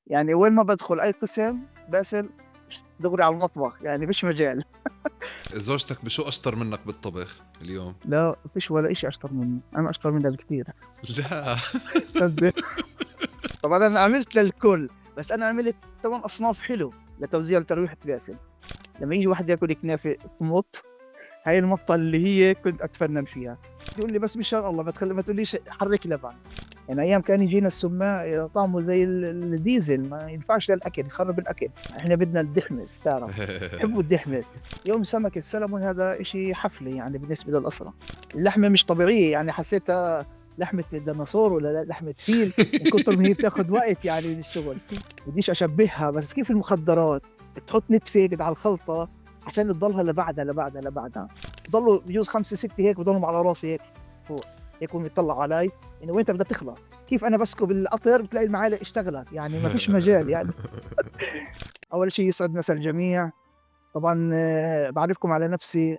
يعني وين ما بدخل أي قسم باسل دغري على المطبخ، يعني فيش مجال. زوجتك بشو أشطر منك بالطبخ اليوم؟ لا فيش ولا إشي أشطر مني، أنا أشطر منها بكثير. لا صدق. طبعا أنا عملت للكل، بس أنا عملت 8 أصناف حلو لتوزيع لترويحة باسل. لما يجي واحد ياكل كنافة تمط، هاي المطة اللي هي كنت أتفنن فيها. يقول لي بس مشان الله ما تقوليش حرك لبن. يعني أيام كان يجينا السماق طعمه زي الديزل، ما ينفعش للأكل، يخرب الأكل. إحنا بدنا الدحمس، تعرف بحبوا الدحمس. يوم سمك السلمون هذا إشي حفلة يعني بالنسبة للأسرة. اللحمة مش طبيعية، يعني حسيتها لحمة ديناصور ولا لحمة فيل من كتر ما هي بتاخد وقت يعني للشغل. بديش أشبهها، بس كيف المخدرات تحط نتفة على الخلطة عشان تضلها لبعدها لبعدها لبعدها، بضلوا بجوز 5 6 هيك بضلهم على راسي هيك فوق هيك يطلعوا علي انه وين بدها تخلص. كيف انا بسكب القطر بتلاقي المعالق اشتغلت، يعني ما فيش مجال يعني. اول شيء يسعد مسا الجميع. طبعا بعرفكم على نفسي،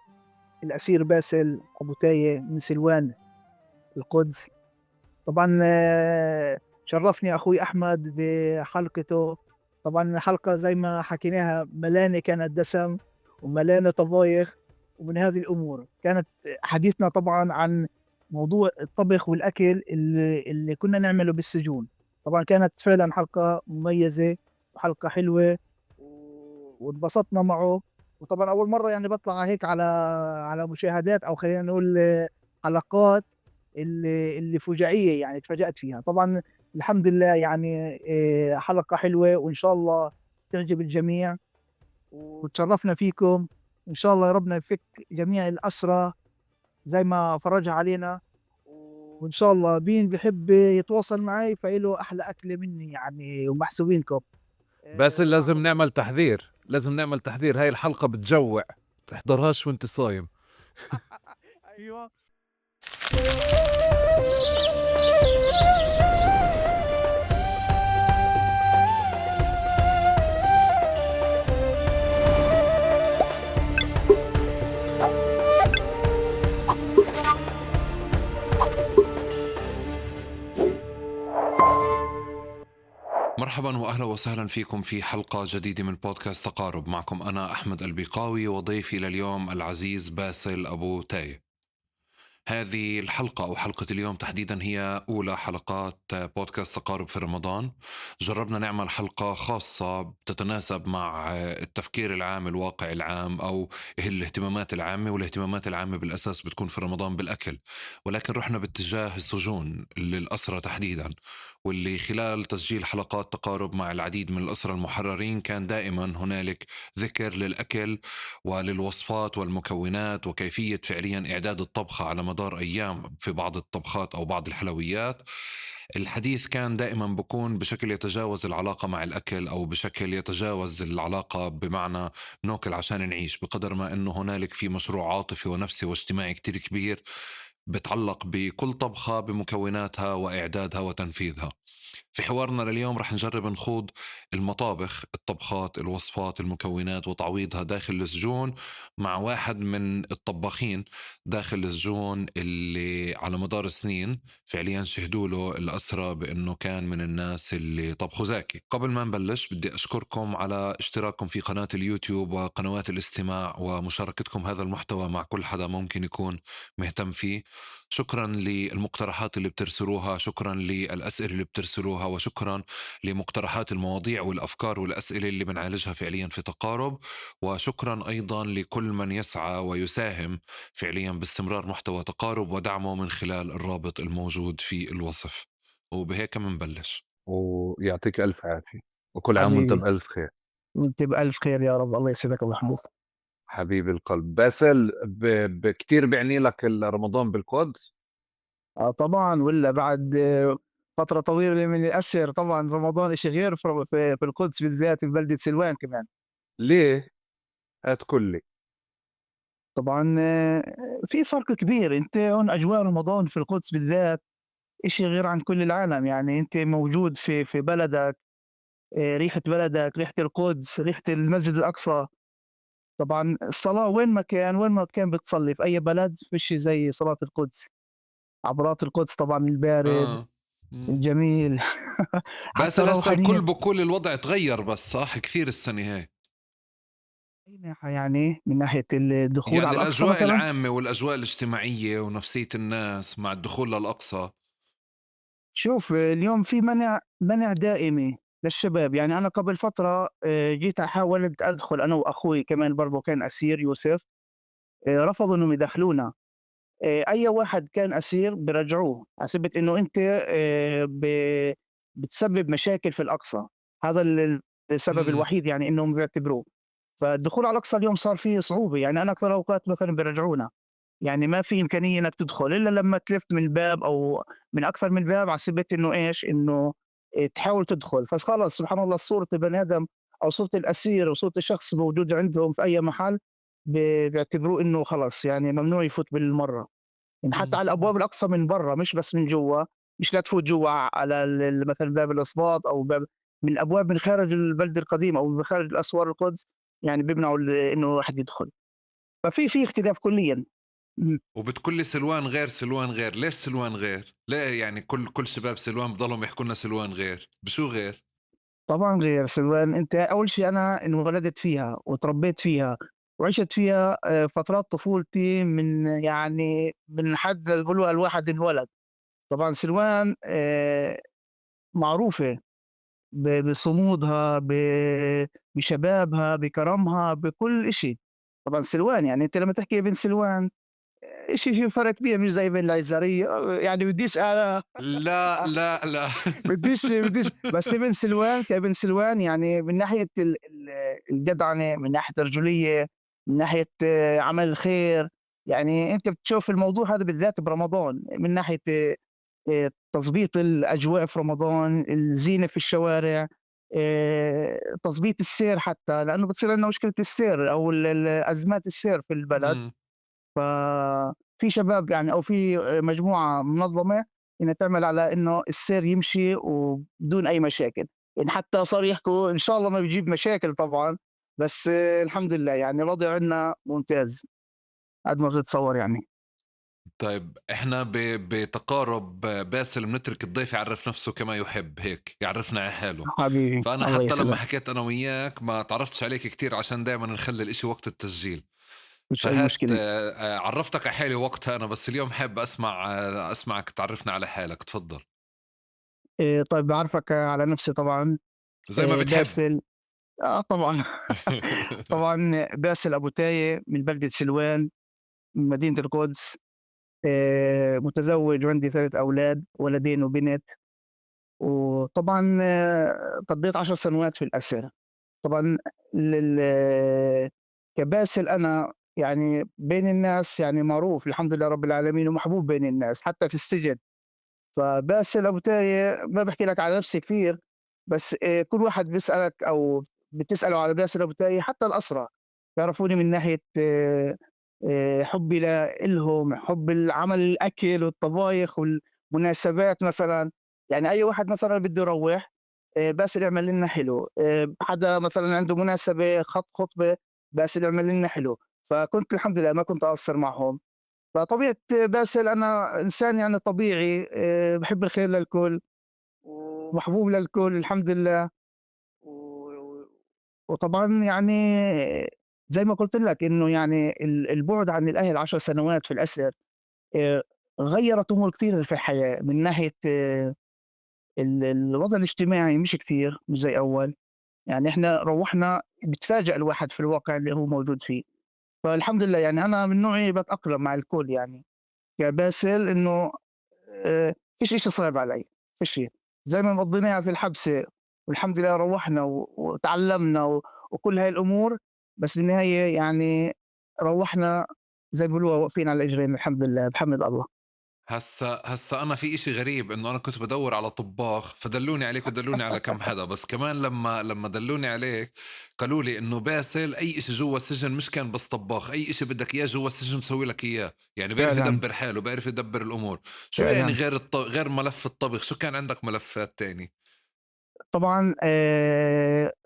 الاسير باسل ابو تايه من سلوان القدس. طبعا شرفني اخوي احمد بحلقته. طبعا الحلقة زي ما حكيناها ملانة كانت دسم وملانه طبايخ ومن هذه الامور. كانت حديثنا طبعا عن موضوع الطبخ والاكل اللي كنا نعمله بالسجون. طبعا كانت فعلا حلقة مميزة وحلقه حلوة واتبسطنا معه. وطبعا اول مرة يعني بطلع هيك على مشاهدات او خلينا نقول حلقات اللي فجائيه يعني تفاجأت فيها. طبعا الحمد لله يعني حلقة حلوة وان شاء الله تعجب الجميع، وتشرفنا فيكم. ان شاء الله ربنا يفك جميع الاسرى زي ما فرجها علينا، وان شاء الله مين بحب يتواصل معي فإله احلى اكله مني يعني، ومحسوبينكم. بس لازم نعمل تحذير، لازم نعمل تحذير، هاي الحلقة بتجوع، تحضرهاش وانت صايم. ايوه. مرحبا واهلا وسهلا فيكم في حلقة جديدة من بودكاست تقارب. معكم انا احمد البقاوي وضيفي لليوم العزيز باسل ابو تاي. هذه الحلقة أو حلقة اليوم تحديدا هي أولى حلقات بودكاست تقارب في رمضان. جربنا نعمل حلقة خاصة بتتناسب مع التفكير العام، الواقع العام، أو الاهتمامات العامة، والاهتمامات العامة بالأساس بتكون في رمضان بالأكل، ولكن رحنا باتجاه السجون للأسرة تحديدا، واللي خلال تسجيل حلقات تقارب مع العديد من الأسرة المحررين كان دائما هنالك ذكر للأكل وللوصفات والمكونات وكيفية فعليا إعداد الطبخة على مدار أيام في بعض الطبخات أو بعض الحلويات. الحديث كان دائما بكون بشكل يتجاوز العلاقة مع الأكل أو بشكل يتجاوز العلاقة بمعنى ناكل عشان نعيش، بقدر ما أنه هنالك في مشروع عاطفي ونفسي واجتماعي كتير كبير بتعلق بكل طبخة بمكوناتها وإعدادها وتنفيذها. في حوارنا لليوم رح نجرب نخوض المطابخ، الطبخات، الوصفات، المكونات وتعويضها داخل السجون مع واحد من الطباخين داخل السجون اللي على مدار السنين فعليا شهدوا له الأسرى بأنه كان من الناس اللي طبخوا زاكي. قبل ما نبلش بدي أشكركم على اشتراككم في قناة اليوتيوب وقنوات الاستماع ومشاركتكم هذا المحتوى مع كل حدا ممكن يكون مهتم فيه. شكرا للمقترحات اللي بترسلوها، شكرا للأسئلة اللي بترسلوها، وشكرا لمقترحات المواضيع والأفكار والأسئلة اللي بنعالجها فعليا في تقارب، وشكرا أيضا لكل من يسعى ويساهم فعليا باستمرار محتوى تقارب ودعمه من خلال الرابط الموجود في الوصف. وبهيك منبلش. ويعطيك ألف عافية، وكل عام وانت بألف خير. وانت بألف خير يا رب، الله يسعدك الله يحميك حبيب القلب. باسل، كتير بيعني لك رمضان بالقدس؟ طبعا، ولا بعد فترة طويلة من الأسر طبعا رمضان إشي غير في القدس بالذات، في بلدة سلوان كمان. ليه؟ هات كلي. طبعا في فرق كبير، انت هون أجواء رمضان في القدس بالذات إشي غير عن كل العالم. يعني انت موجود في بلدك، ريحة بلدك، ريحة القدس، ريحة المسجد الأقصى. طبعا الصلاة وين ما كان، وين ما كان بتصلي في أي بلد فيش زي صلاة القدس، عبرات القدس طبعا البارد. جميل. بس حتى هسه الكل روحانية. بقول الوضع تغير، بس صح كثير السنة هاي. أي ناحية يعني؟ من ناحية الدخول يعني على الأقصى الأجواء مثلًا؟ العامة والأجواء الاجتماعية ونفسية الناس مع الدخول للأقصى. شوف، اليوم في منع دائمي للشباب. يعني أنا قبل فترة جيت حاولت أدخل أنا وأخوي كمان برضه كان أسير يوسف، رفضوا إنهم يدخلونا. أي واحد كان أسير برجعوه على سبة إنه أنت بتسبب مشاكل في الأقصى. هذا السبب الوحيد يعني إنهم بيعتبروه. فالدخول على الأقصى اليوم صار فيه صعوبة. يعني أنا أكثر أوقات مثلا بيرجعونا، يعني ما في إمكانية إنك تدخل إلا لما تلف من باب أو من أكثر من باب على سبة إنه إيش؟ إنه تحاول تدخل. فخلص سبحان الله صورة البني آدم أو صورة الأسير أو صورة الشخص موجود عندهم في أي محل بيعتبروه إنه خلص يعني ممنوع يفوت بالمرة. يعني حتى على الأبواب الأقصى من برا مش بس من جوا، مش لا تفوت جوا على مثلا باب الأسباط أو باب من أبواب من خارج البلد القديم أو من خارج الأسوار القدس، يعني بيمنعوا إنه واحد يدخل. ففي اختلاف كليا. وبتقول سلوان غير، سلوان غير، ليش سلوان غير؟ ليه يعني كل شباب سلوان بضلهم يحكوا لنا سلوان غير؟ بشو غير؟ طبعا غير سلوان. انت اول شيء انا انولدت فيها وتربيت فيها وعشت فيها فترات طفولتي من حد بيقولوا الواحد انولد. طبعا سلوان معروفة بصمودها، بشبابها، بكرمها، بكل إشي. طبعا سلوان يعني انت لما تحكي ابن سلوان إشي في فرق كبير، مش زي ابن العيزرية. يعني بديش أنا لا لا لا بديش بس ابن سلوان كابن سلوان يعني من ناحية الجدعنة، من ناحية الرجولية، من ناحية عمل الخير. يعني أنت بتشوف الموضوع هذا بالذات برمضان، من ناحية تظبيط الأجواء في رمضان، الزينة في الشوارع، تظبيط السير حتى، لأنه بتصير عندنا مشكلة السير أو أزمات السير في البلد. ففي شباب يعني أو في مجموعة منظمة إنها تعمل على إنه السير يمشي وبدون أي مشاكل. يعني حتى صار يحكوا إن شاء الله ما بيجيب مشاكل طبعا، بس الحمد لله يعني الوضع عندنا ممتاز قد ما بتتصور يعني. طيب احنا بتقارب باسل بنترك الضيف يعرف نفسه كما يحب، هيك يعرفنا على حاله حبيبي. فأنا حتى لما حكيت أنا وياك ما تعرفتش عليك كتير عشان دائما نخلي الإشي وقت التسجيل. مش أي مشكلة. عرفتك على حالي وقتها أنا، بس اليوم حاب أسمعك تعرفنا على حالك. تفضل. طيب بعرفك على نفسي طبعا زي ما بتحب. باسل. طبعا. طبعا باسل أبو تاية من بلدة سلوان من مدينة القدس. متزوج وعندي 3 أولاد، ولدين وبنت. وطبعا قضيت 10 سنوات في الأسر. طبعا كباسل أنا يعني بين الناس يعني معروف الحمد لله رب العالمين، ومحبوب بين الناس حتى في السجن. فباسل أبو تاية ما بحكي لك على نفسي كثير، بس كل واحد بيسألك أو بتسأله على باسل أبو تاية حتى الأسرى بيعرفوني من ناحية حبي لإلهم، حب العمل، الأكل والطبايخ والمناسبات مثلا. يعني أي واحد مثلا بده يروح باسل يعمل لنا حلو، حدا مثلا عنده مناسبة خط خطبة باسل يعمل لنا حلو. فكنت الحمد لله ما كنت أقصر معهم. فطبيعة باسل أنا إنسان يعني طبيعي، بحب الخير للكل ومحبوب للكل الحمد لله. وطبعا يعني زي ما قلت لك إنه يعني البعد عن الأهل 10 سنوات في الأسر، غيرت أمور كثير في الحياة من ناحية الوضع الاجتماعي مش كثير، مش زي أول. يعني إحنا روحنا بتفاجأ الواحد في الواقع اللي هو موجود فيه. فالحمد لله يعني أنا من نوعي بتأقلم مع الكل. يعني كباسل إنه فيش إشي صعب علي، فيش شيء. زي ما مضيناها في الحبسة والحمد لله روحنا وتعلمنا وكل هاي الأمور، بس بالنهاية يعني روحنا زي ما بيقولوا واقفين على الإجرين الحمد لله، بحمد الله. هسا أنا في إشي غريب إنه أنا كنت بدور على طباخ فدلوني عليك ودلوني على كم حدا، بس كمان لما دلوني عليك قالوا لي إنه باسل أي إشي جوا السجن مش كان بس طباخ، أي إشي بدك إياه جوا السجن بسوي لك إياه. يعني بيعرف يدبر حاله، بيعرف يدبر الأمور. شو يعني غير ملف الطبخ، شو كان عندك ملفات تاني؟ طبعا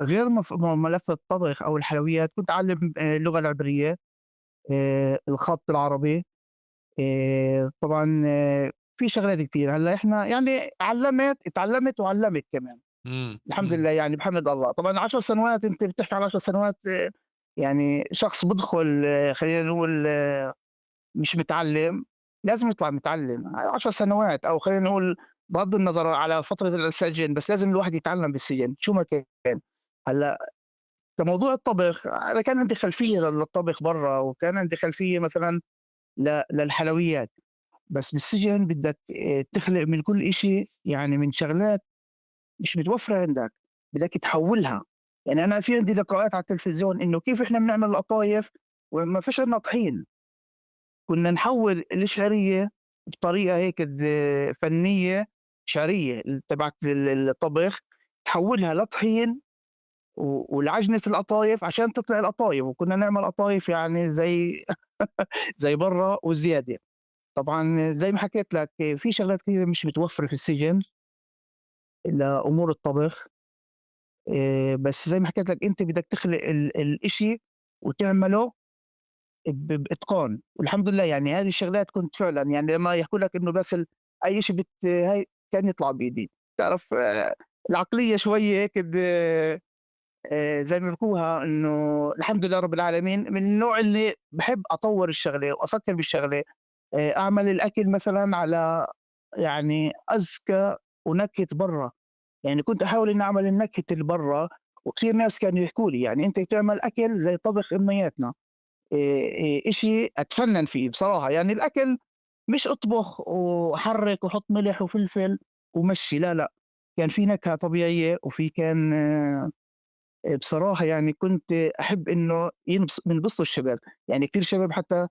غير ملف الطبخ أو الحلويات كنت أعلم اللغة العبرية، الخط العربي. طبعا في شغلات كتير. هلّأ إحنا يعني علّمت اتعلّمت وعلّمت كمان. الحمد لله، يعني بحمد الله. طبعًا 10 سنوات، أنت بتحكي عن 10 سنوات، يعني شخص بدخل خلّينا نقول مش متعلّم، لازم يطلع متعلّم. 10 سنوات أو خلّينا نقول بغض النظر على فترة السجن، بس لازم الواحد يتعلّم بالسجن شو ما كان. هلّأ كموضوع الطبخ، أنا كان عندي خلفية للطبخ برّا، وكان عندي خلفية مثلًا للحلويات، بس بالسجن بدك تخلق من كل إشي، يعني من شغلات مش متوفرة عندك بدك تحولها. يعني أنا في عندي لقاءات على التلفزيون إنه كيف إحنا بنعمل القطايف وما فيش عندنا طحين، كنا نحول الشعرية بطريقة هيك فنية، شعرية تبعت الطبخ تحولها لطحين والعجنة القطايف عشان تطلع القطايف. وكنا نعمل قطايف يعني زي برا وزيادة. طبعا زي ما حكيت لك في شغلات كثيرة مش متوفرة في السجن لأمور الطبخ، بس زي ما حكيت لك أنت بدك تخلق الإشي وتعمله بإتقان. والحمد لله يعني هذه الشغلات كنت فعلا يعني لما يحكوا لك إنه بس أي شيء هاي كان يطلع بإيدي. تعرف العقلية شوية هيك زي ما بيحكوها إنه الحمد لله رب العالمين، من النوع اللي بحب أطور الشغلة وأفكر بالشغلة، أعمل الأكل مثلا على يعني أزكى ونكهة برا. يعني كنت أحاول إني أعمل النكهة اللي برا، وكثير ناس كانوا يحكوا لي يعني أنت بتعمل أكل زي طبخ أمياتنا، إشي أتفنن فيه بصراحة. يعني الأكل مش أطبخ وحرك وحط ملح وفلفل ومشي، لا لا، كان في نكهة طبيعية، وفي كان بصراحة يعني كنت أحب إنه ينبسطوا الشباب. يعني كثير شباب حتى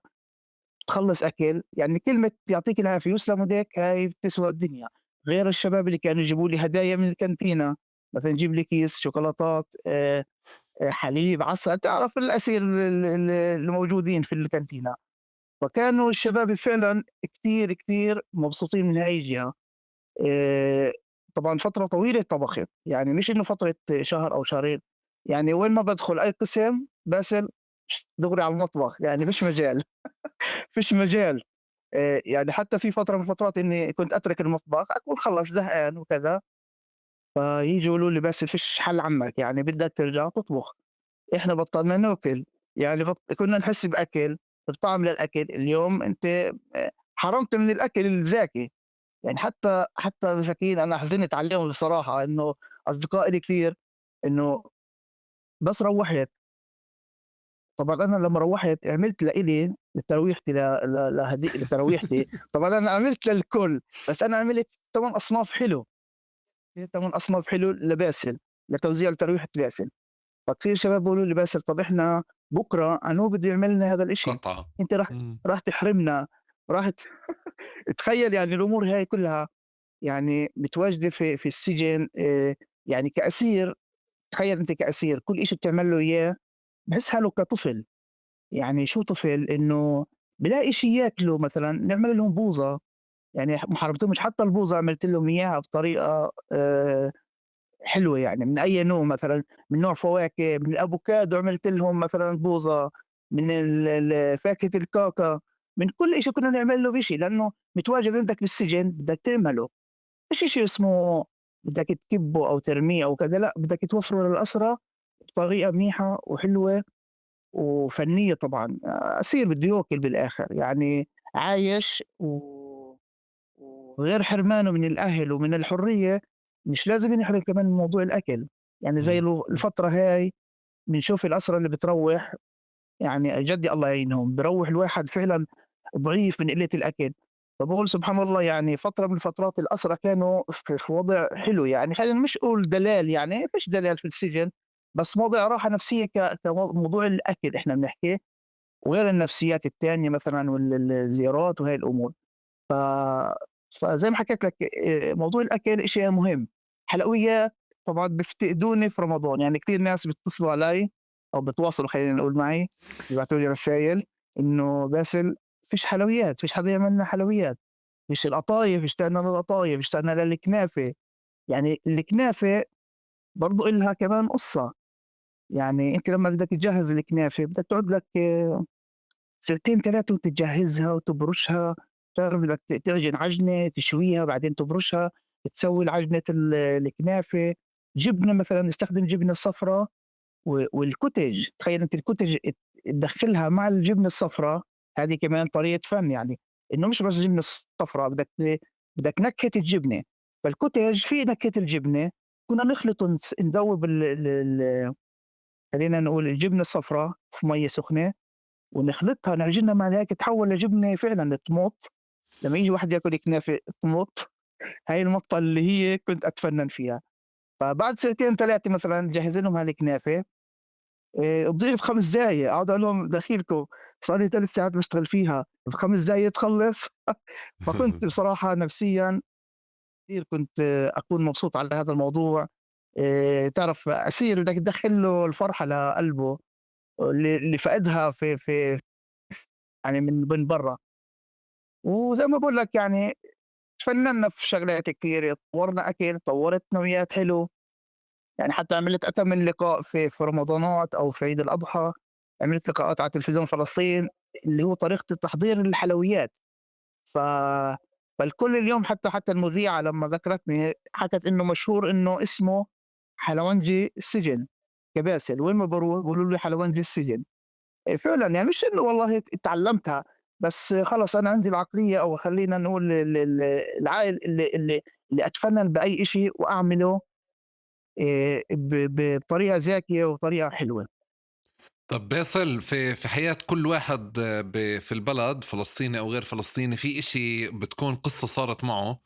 تخلص أكل يعني كلمة يعطيك العافية يسلم ايديك هاي بتسوى الدنيا. غير الشباب اللي كانوا يجيبوا لي هدايا من الكانتينا، مثلا يجيب لي كيس شوكولاتات، حليب، عسل، تعرف الأسير الموجودين في الكانتينا. فكانوا الشباب فعلا كثير كثير مبسوطين من هاي الجهة. طبعا فترة طويلة طبخت، يعني مش إنه فترة شهر أو شهرين، يعني وين ما بدخل أي قسم باسل دغري على المطبخ، يعني مش مجال فيش مجال. يعني حتى في فترة من الفترات إني كنت أترك المطبخ، أكون خلص زهقان وكذا، فييجوا يقولوا لي بس فيش حل عنك، يعني بدك ترجع تطبخ، إحنا بطلنا ناكل، يعني كنا نحس بأكل، بطعم للأكل، اليوم أنت حرمت من الأكل الزاكي. يعني حتى مساكين أنا حزنت عليهم بصراحة، إنه أصدقائي كثير إنه بس روحت. طبعا أنا لما روحت عملت لإلي لترويحتي لترويحتي. طبعا أنا عملت للكل، بس أنا عملت 8 أصناف حلو، 8 أصناف حلو لباسل، لتوزيع لترويحة باسل. فكثير شباب بيقولوا لي باسل طب إحنا بكرة أنو بده يعمل لنا هذا الإشي، قطعة. أنت راح تحرمنا، راح تخيل يعني الأمور هاي كلها يعني متواجدة في السجن. يعني كأسير، تخيل أنت كأسير كل إشي بتعمل له إياه بحس حاله كطفل. يعني شو طفل؟ إنه بلاقي إشي ياكله، مثلاً نعمل لهم بوظة، يعني ما حرمتهمش حتى البوظة، عملت لهم إياها بطريقة حلوة، يعني من أي نوع، مثلاً من نوع فواكه، من الأفوكادو عملت لهم مثلاً بوظة، من فاكهة الكاكا، من كل إشي كنا نعمل له إشي، لأنه متواجد عندك بالسجن بدك تعمله. مش إشي اسمه بدك تكبه أو ترميه أو كذا، لا بدك توفره للأسرة بطريقة منيحة وحلوة وفنية. طبعاً أسير بده يأكل بالآخر، يعني عايش وغير حرمانه من الأهل ومن الحرية، مش لازم ينحرم كمان من موضوع الأكل. يعني زي الفترة هاي بنشوف الأسرة اللي بتروح، يعني جدي الله يعينهم، بروح الواحد فعلاً ضعيف من قلة الأكل. فبقول سبحان الله، يعني فترة من فترات الأسرة كانوا في وضع حلو، يعني خلينا مش نقول دلال، يعني فيش دلال في السجن، بس موضع راحة نفسية كموضوع الأكل إحنا بنحكي، وغير النفسيات التانية مثلاً والزيارات وهي الأمور. فزي ما حكيت لك، موضوع الأكل إشي مهم. حلويات طبعاً بيفتقدوني في رمضان، يعني كتير ناس بيتصلوا علي أو بتواصلوا خلينا نقول معي، بيبعتوا لي رسائل إنه باسل فيش حلويات، فيش حدا يعمل لنا حلويات، فيش القطايف، اشتقنا للقطايف، اشتقنا للكنافة. يعني الكنافة برضو إلها كمان قصة، يعني أنت لما بدك تجهز الكنافة بدك تقعد لك ساعتين ثلاثة وتجهزها وتبرشها، بتعرف بدك تعجن عجنة، تشويها، بعدين تبرشها، تسوي العجنة الكنافة، جبنة مثلًا، نستخدم جبنة الصفرا والكُتج. تخيل أنت الكُتج تدخلها مع الجبنة الصفرا، هذه كمان طريقة فن، يعني إنه مش بس جبنة الصفرا، بدك نكهة الجبنة، فالكُتج في نكهة الجبنة. كنا نخلط نذوب خلينا نقول الجبنة الصفرا في مية سخنة ونخلطها، نعجنها مع هيك، تحول لجبنة فعلا تمط. لما يجي واحد ياكل كنافة تمط. هاي المطة اللي هي كنت أتفنن فيها. فبعد ساعتين ثلاثة مثلا جهز لهم هالكنافة، تضيع ب5 دقايق. أقعد أقول لهم دخيلكم صار لي 3 ساعات بشتغل فيها، ب5 دقايق تخلص. فكنت بصراحة نفسيا كثير كنت أكون مبسوط على هذا الموضوع. تعرف أسير بدك تدخل له الفرحة لقلبه اللي فقدها في يعني من برا. وزي ما بقول لك يعني تفننا في شغلات كثيرة، طورنا أكل، طورت نوعيات حلو، يعني حتى عملت أكثر من لقاء في رمضانات أو في عيد الأضحى، عملت لقاءات على تلفزيون فلسطين اللي هو طريقة تحضير الحلويات. فالكل اليوم حتى المذيعة لما ذكرتني حكت إنه مشهور إنه اسمه حلوانجي السجن كباسل، وين ما بروح بيقولوا لي حلوانجي السجن. فعلا يعني مش إنه والله تعلمتها، بس خلص أنا عندي العقلية، أو خلينا نقول العقل اللي أتفنن بأي إشي وأعمله بطريقة ذكية وطريقة حلوة. طب باسل، في حياة كل واحد في البلد، فلسطيني أو غير فلسطيني، في إشي بتكون قصة صارت معه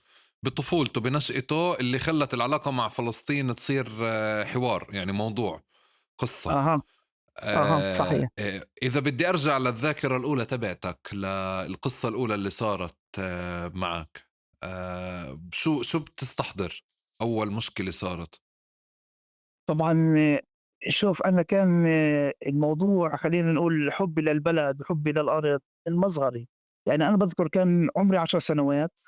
بطفولته بنشأته اللي خلت العلاقة مع فلسطين تصير حوار، يعني موضوع قصة. أها، صحيح. إذا بدي أرجع للذاكرة الأولى تبعتك، للقصة الأولى اللي صارت معك، شو بتستحضر أول مشكلة صارت؟ طبعا شوف، أنا كان الموضوع خلينا نقول حبي للبلد وحبي للأرض المصغري. يعني أنا بذكر كان عمري 10 سنوات،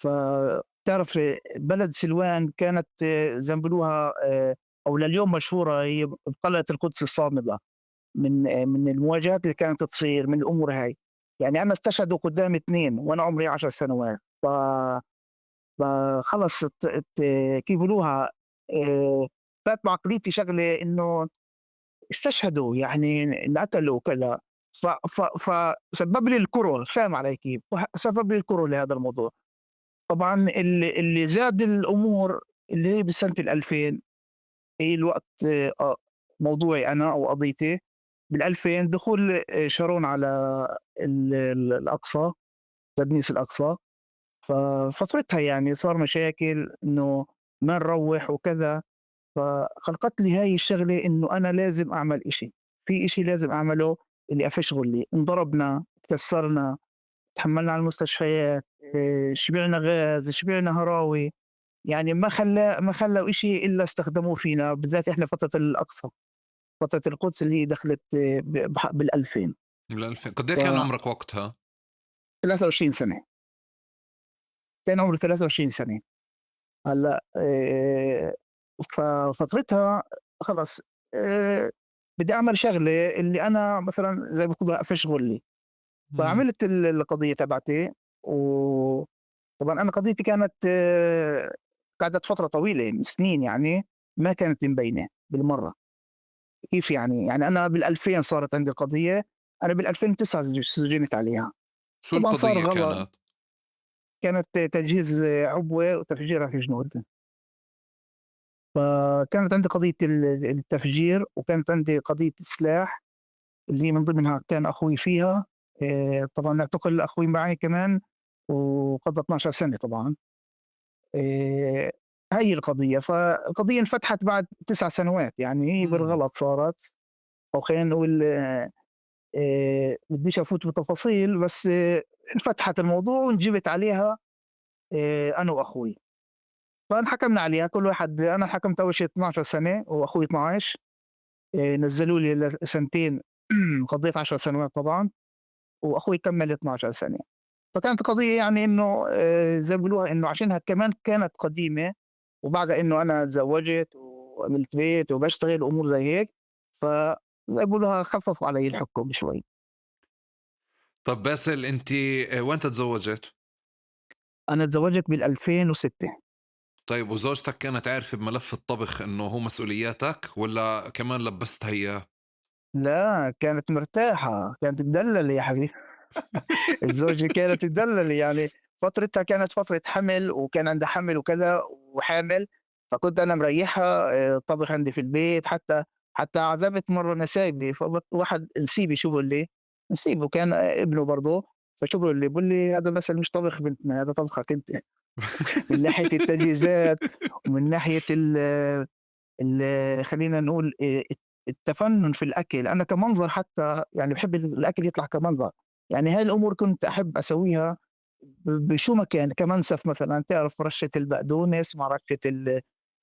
فتعرف بلد سلوان كانت زي ما بيقولوها أو لليوم مشهورة، هي بقلعة القدس الصامدة، من المواجهات اللي كانت تصير، من الأمور هاي. يعني أنا استشهدوا قدامي 2 وأنا عمري 10 سنوات. فخلص كيف بيقولوها، فات بعقليتي شغلة إنه استشهدوا، يعني انقتلوا وكذا. فسبب لي الكره، فاهم علي كيف؟ سبب لي الكره لهذا الموضوع. طبعاً اللي زاد الأمور اللي هي بسنة الألفين، هي الوقت، موضوعي أنا أو قضيتي بالألفين، دخول شارون على الأقصى، تدنيس الأقصى. ففترتها يعني صار مشاكل إنه ما نروح وكذا. فخلقت لي هاي الشغلة إنه أنا لازم أعمل إشي، في إشي لازم أعمله اللي أفش غلي. انضربنا، تكسرنا، تحملنا على المستشفيات، شبعنا غاز، شبعنا هراوي، يعني ما خلوا إشي إلا استخدموه فينا، بالذات إحنا فترة الأقصى، فترة القدس اللي هي دخلت، بالألفين. بالألفين. قد إيه كان عمرك وقتها؟ 23 سنة. كان عمري 23 سنة. هلأ، ففترتها خلص، بدي أعمل شغلة اللي أنا مثلاً زي ما بيقولوا أفش غلي. فعملت القضية تبعتي، وطبعاً أنا قضيتي كانت، قعدت فترة طويلة سنين، يعني ما كانت مبينة بالمرة. كيف يعني؟ يعني أنا بالألفين صارت عندي قضية، أنا بالألفين وتسعة سجنت عليها. شو طبعاً صار القضية غلط. كانت؟ كانت تجهيز عبوة وتفجيرها في جنود. فكانت عندي قضية التفجير، وكانت عندي قضية السلاح اللي هي من ضمنها كان أخوي فيها. طبعاً اعتقل أخوي معي كمان وقضى 12 سنة طبعاً. هاي القضية. فالقضية انفتحت بعد 9 سنوات، يعني هي بالغلط صارت، أو خلينا نقول، بديش أفوت بتفاصيل، بس، انفتحت الموضوع وانجبت عليها، أنا وأخوي. فانحكمنا عليها كل واحد، أنا حكمت أول شيء 12 سنة وأخوي 12، نزلوا لي سنتين، قضيت 10 سنوات طبعاً، وأخوي كمل 12 سنة. فكانت قضية يعني إنه، زي ما بيقولوها إنه عشانها كمان كانت قديمة، وبعد إنه أنا تزوجت وعملت بيت وبشتغل وأمور زي هيك، فزي ما بيقولوها خففوا علي الحكم شوي. طب باسل، أنت وين تزوجت؟ أنا تزوجت بال2006. طيب وزوجتك كانت عارفة بملف الطبخ إنه هو مسؤولياتك ولا كمان لبستها إياه؟ لا، كانت مرتاحة، كانت تدلل يا حبيبي. الزوجة كانت تدلل، يعني فترتها كانت فترة حمل، وكان عندها حمل وكذا وحامل، فكنت أنا مريحها، طبخ عندي في البيت. حتى عزمت مرة نسايبي، واحد نسيبي شو بقول لي، نسيبه كان ابنه برضه، فشو بقول لي، بقول لي هذا بس مش طبخ بنتنا، هذا طبخك أنت. من ناحية التجهيزات ومن ناحية خلينا نقول، التفنن في الأكل. أنا كمنظر حتى بحب الأكل يطلع كمنظر، هاي الأمور كنت أحب أسويها بشو ما كان، كمنسف مثلا، تعرف رشة البقدونس مع رشة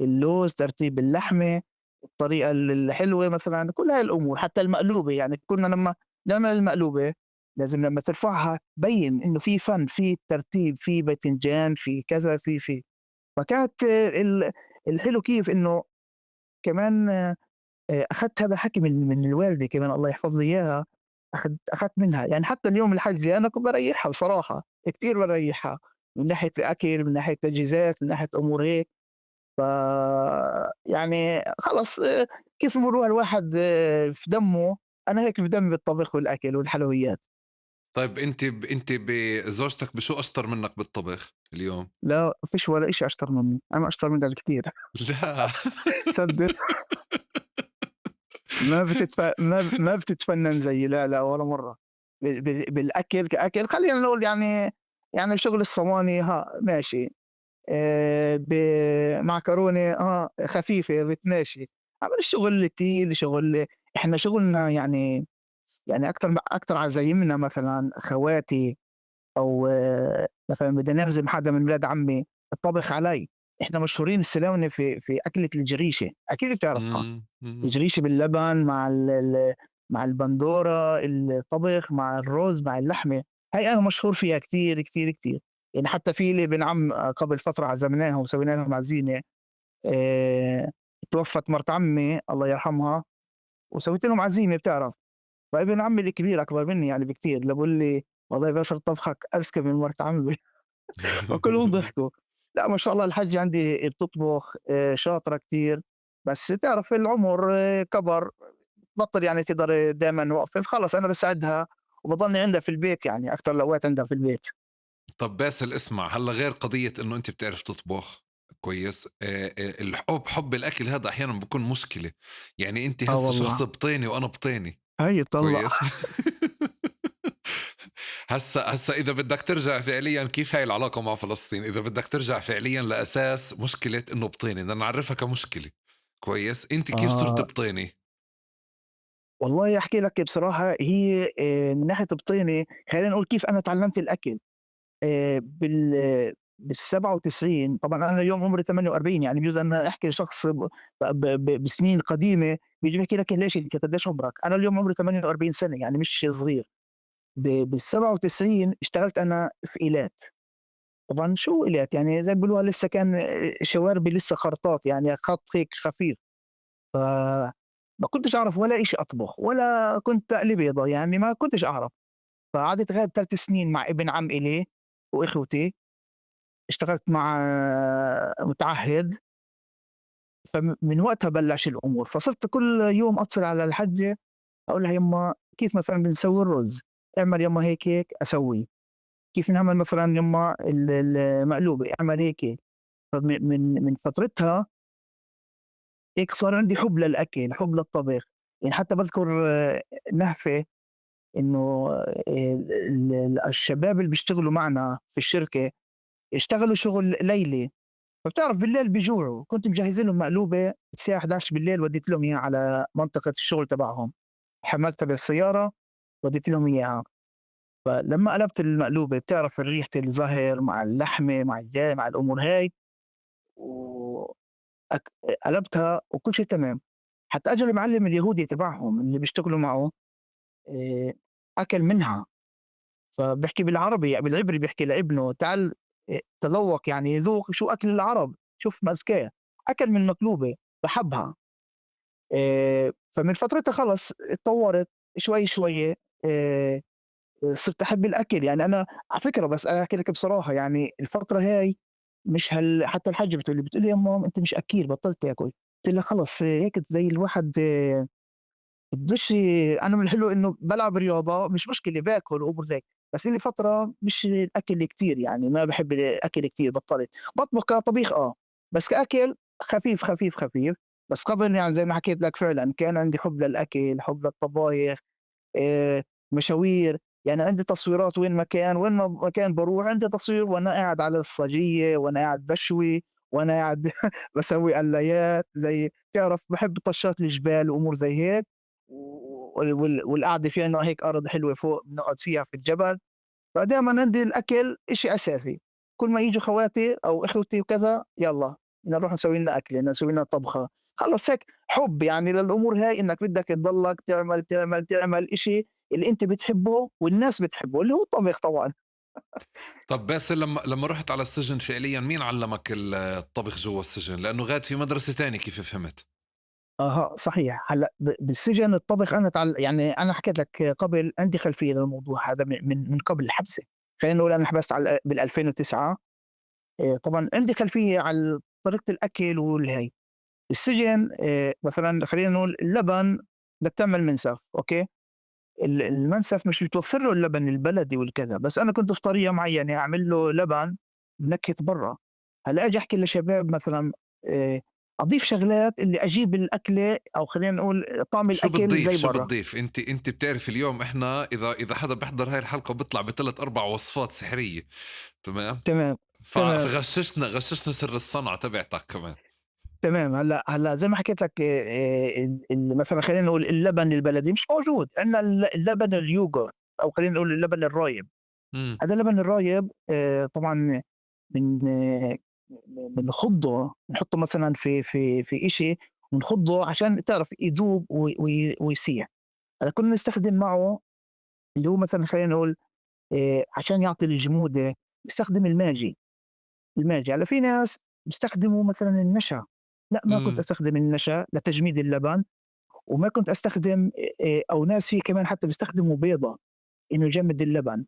اللوز، ترتيب اللحمة، الطريقة الحلوة مثلا، كل هاي الأمور. حتى المقلوبة، كنا لما نعمل المقلوبة لازم لما ترفعها تبين إنه في فن، في ترتيب، في باذنجان، في كذا، في. فكانت الحلو كيف إنه كمان، أخذت هذا الحكي من الوالدة كمان، الله يحفظ لي إياها، أخذت منها. حتى اليوم الحاجة أنا كنت بريحها بصراحة، كتير بريحها من ناحية الأكل، من ناحية تجهيزات، من ناحية أمور هيك. ف خلص، كيف بيقولوها الواحد، في دمه، أنا هيك في دمي بالطبخ والأكل والحلويات. طيب أنت بزوجتك بشو أشطر منك بالطبخ اليوم؟ لا، فيش ولا إشي أشطر مني، أنا أشطر منك بكتير. لا. صدق. ما بتتفنن زيي، لا لا ولا مرة. بالأكل كأكل، خلينا نقول شغل الصواني، ها ماشي، بمعكرونة، خفيفة بتماشي. عمل الشغل الثقيل، شغل إحنا شغلنا يعني أكتر عزايمنا مثلاً خواتي، أو، مثلاً بدنا نعزم حدا من ولاد عمي، الطبخ علي. إحنا مشهورين السلاونة في أكلة الجريشة، أكيد بتعرفها. الجريشة باللبن مع مع البندورة، الطبخ مع الرز مع اللحمة، هاي أنا مشهور فيها كتير كتير كتير. حتى في لي ابن عم قبل فترة عزمناهم وسوينا لهم عزيمة، توفت مرت عمي الله يرحمها، وسويت لهم عزيمة بتعرف. فابن عمي الكبير أكبر مني بكتير، اللي بقول لي والله بس طبخك أذكى من مرت عمي. وكلهم ضحكوا. لا ما شاء الله الحاجة عندي بتطبخ، شاطرة كتير، بس تعرف العمر، كبر، بطل تقدر دايماً واقفة، فخلص أنا بساعدها وبضلني عندها في البيت، أكتر الأوقات عندها في البيت. طب باسل اسمع، هلا غير قضية إنه أنت بتعرف تطبخ كويس، الحب، حب الأكل هذا أحيانا بيكون مشكلة. أنت هسه والله. شخص بطيني وأنا بطيني. هاي طلع. كويس؟ هسه إذا بدك ترجع فعليا كيف هاي العلاقة مع فلسطين، إذا بدك ترجع فعليا لأساس مشكلة إنه بطيني، بدنا نعرفها كمشكلة كويس، أنت كيف صرت بطيني؟ والله أحكي لك بصراحة، هي، من ناحية بطيني، خلينا نقول كيف أنا تعلمت الأكل. بالسبعة وتسعين، طبعاً أنا اليوم عمري 48، بجوز أنا أحكي شخص بسنين قديمة بيجي بيحكي لك ليش أنت قديش عمرك؟ أنا اليوم عمري 48 سنة، يعني مش صغير. بالسبعة وتسعين اشتغلت أنا في إيلات. طبعاً شو إيلات؟ زي ما بيقولوها لسه كان شواربي لسه خرطات، خط هيك خفيف. ف ما كنتش أعرف ولا إشي أطبخ، ولا كنت أقلي بيضة، ما كنتش أعرف. فقعدت غاية 3 سنين مع ابن عم إلي وإخوتي، اشتغلت مع متعهد. فمن وقتها بلش الأمور، فصرت كل يوم أتصل على الحجة أقول لها يما كيف مثلا بنسوي الرز، اعمل يما هيك هيك أسويه، كيف نعمل مثلا يما المقلوبة، اعمل هيك هيك. فمن من فترتها هيك صار عندي حب للأكل، حب للطبخ. حتى بذكر، نهفة إنه، الشباب اللي بيشتغلوا معنا في الشركة اشتغلوا شغل ليلي، فبتعرف بالليل بيجوعوا، كنت مجهز لهم مقلوبة الساعة 11 بالليل، وديت لهم إياها على منطقة الشغل تبعهم، حملتها بالسيارة وديت لهم إياها. فلما قلبت المقلوبة بتعرف ريحة الزهر مع اللحمة مع الجاي مع الأمور هاي، قلبتها وكل شيء تمام. حتى أجى المعلم اليهودي تبعهم اللي بيشتغلوا معه، أكل منها، فبيحكي بالعربي، يعني بالعبري بيحكي لابنه تعال، تذوق، ذوق شو أكل العرب، شوف مزكاه. أكل من المقلوبة بحبها. فمن فترتها خلص اتطورت شوي شوي، صرت أحب الأكل. يعني أنا على فكرة بس أنا أحكي لك بصراحة، يعني الفترة هاي مش هال، حتى الحجة بتقول لي يا مام أنت مش أكيل، بطلت تاكل. قلت لها خلص هيك زي الواحد بدوش. أنا من الحلو إنه بلعب رياضة، مش مشكلة باكل وأمور زي، بس لي فترة مش الأكل كتير، يعني ما بحب الأكل كتير، بطلت بطبخ كطبيخ بس كأكل خفيف خفيف خفيف. بس قبل يعني زي ما حكيت لك فعلا كان عندي حب للأكل، حب للطبايخ، مشاوير. يعني عندي تصويرات وين ما كان، وين ما كان بروح عندي تصوير وأنا قاعد على الصاجية، وأنا قاعد بشوي، وأنا قاعد بسوي قلايات، زي تعرف بحب طشات الجبال وأمور زي هيك، والقعدة فيها إنه هيك أرض حلوة فوق بنقعد فيها في الجبل. فدائما عندي الأكل إشي أساسي، كل ما يجوا خواتي أو إخوتي وكذا يلا بدنا نروح نسوي لنا أكلة، نسوي لنا طبخة، خلص هيك حب يعني للأمور هاي، إنك بدك تضلك تعمل تعمل تعمل إشي اللي أنت بتحبه والناس بتحبه، اللي هو الطبخ طبعا. طب باسل، لما رحت على السجن فعليا مين علمك الطبخ جوا السجن؟ لأنه غاد في مدرسة تانية كيف فهمت؟ صحيح. هلا بالسجن الطبخ أنا يعني أنا حكيت لك قبل عندي خلفية للموضوع هذا من قبل الحبسة. خلينا نقول أنا حبست بال 2009. طبعا عندي خلفية على طريقة الأكل والهي. السجن، مثلا خلينا نقول اللبن بدك تعمل منسف، okay؟ المنسف مش بتوفر له اللبن البلدي والكذا، بس أنا كنت في طريقة معينة أعمل له لبن بنكهة برا. هلا أجي أحكي للشباب مثلا، أضيف شغلات اللي أجيب الأكلة، أو خلينا نقول طعم شو الأكل بتضيف؟ زي شو برا. بتضيف؟ أنت بتعرف اليوم إحنا إذا حدا بيحضر هاي الحلقة بيطلع بثلاث أربع وصفات سحرية. تمام؟ تمام. فغششنا، غششنا سر الصنعة تبعتك كمان. تمام. هلا زي ما حكيت لك، مثلا خلينا نقول اللبن البلدي مش موجود عندنا، اللبن اليوغurt أو خلينا نقول اللبن الرايب. هذا اللبن الرايب، طبعا بنخضه، نحطه مثلا في إشي ونخضه عشان تعرف يذوب ويسيح. هلا كنا نستخدم معه اللي هو مثلا خلينا نقول، عشان يعطي الجمودة نستخدم الماجي. الماجي. هلا في ناس بيستخدموا مثلا النشا، لا ما كنت أستخدم النشا لتجميد اللبن، وما كنت أستخدم، أو ناس في كمان حتى بيستخدموا بيضة إنه يجمد اللبن.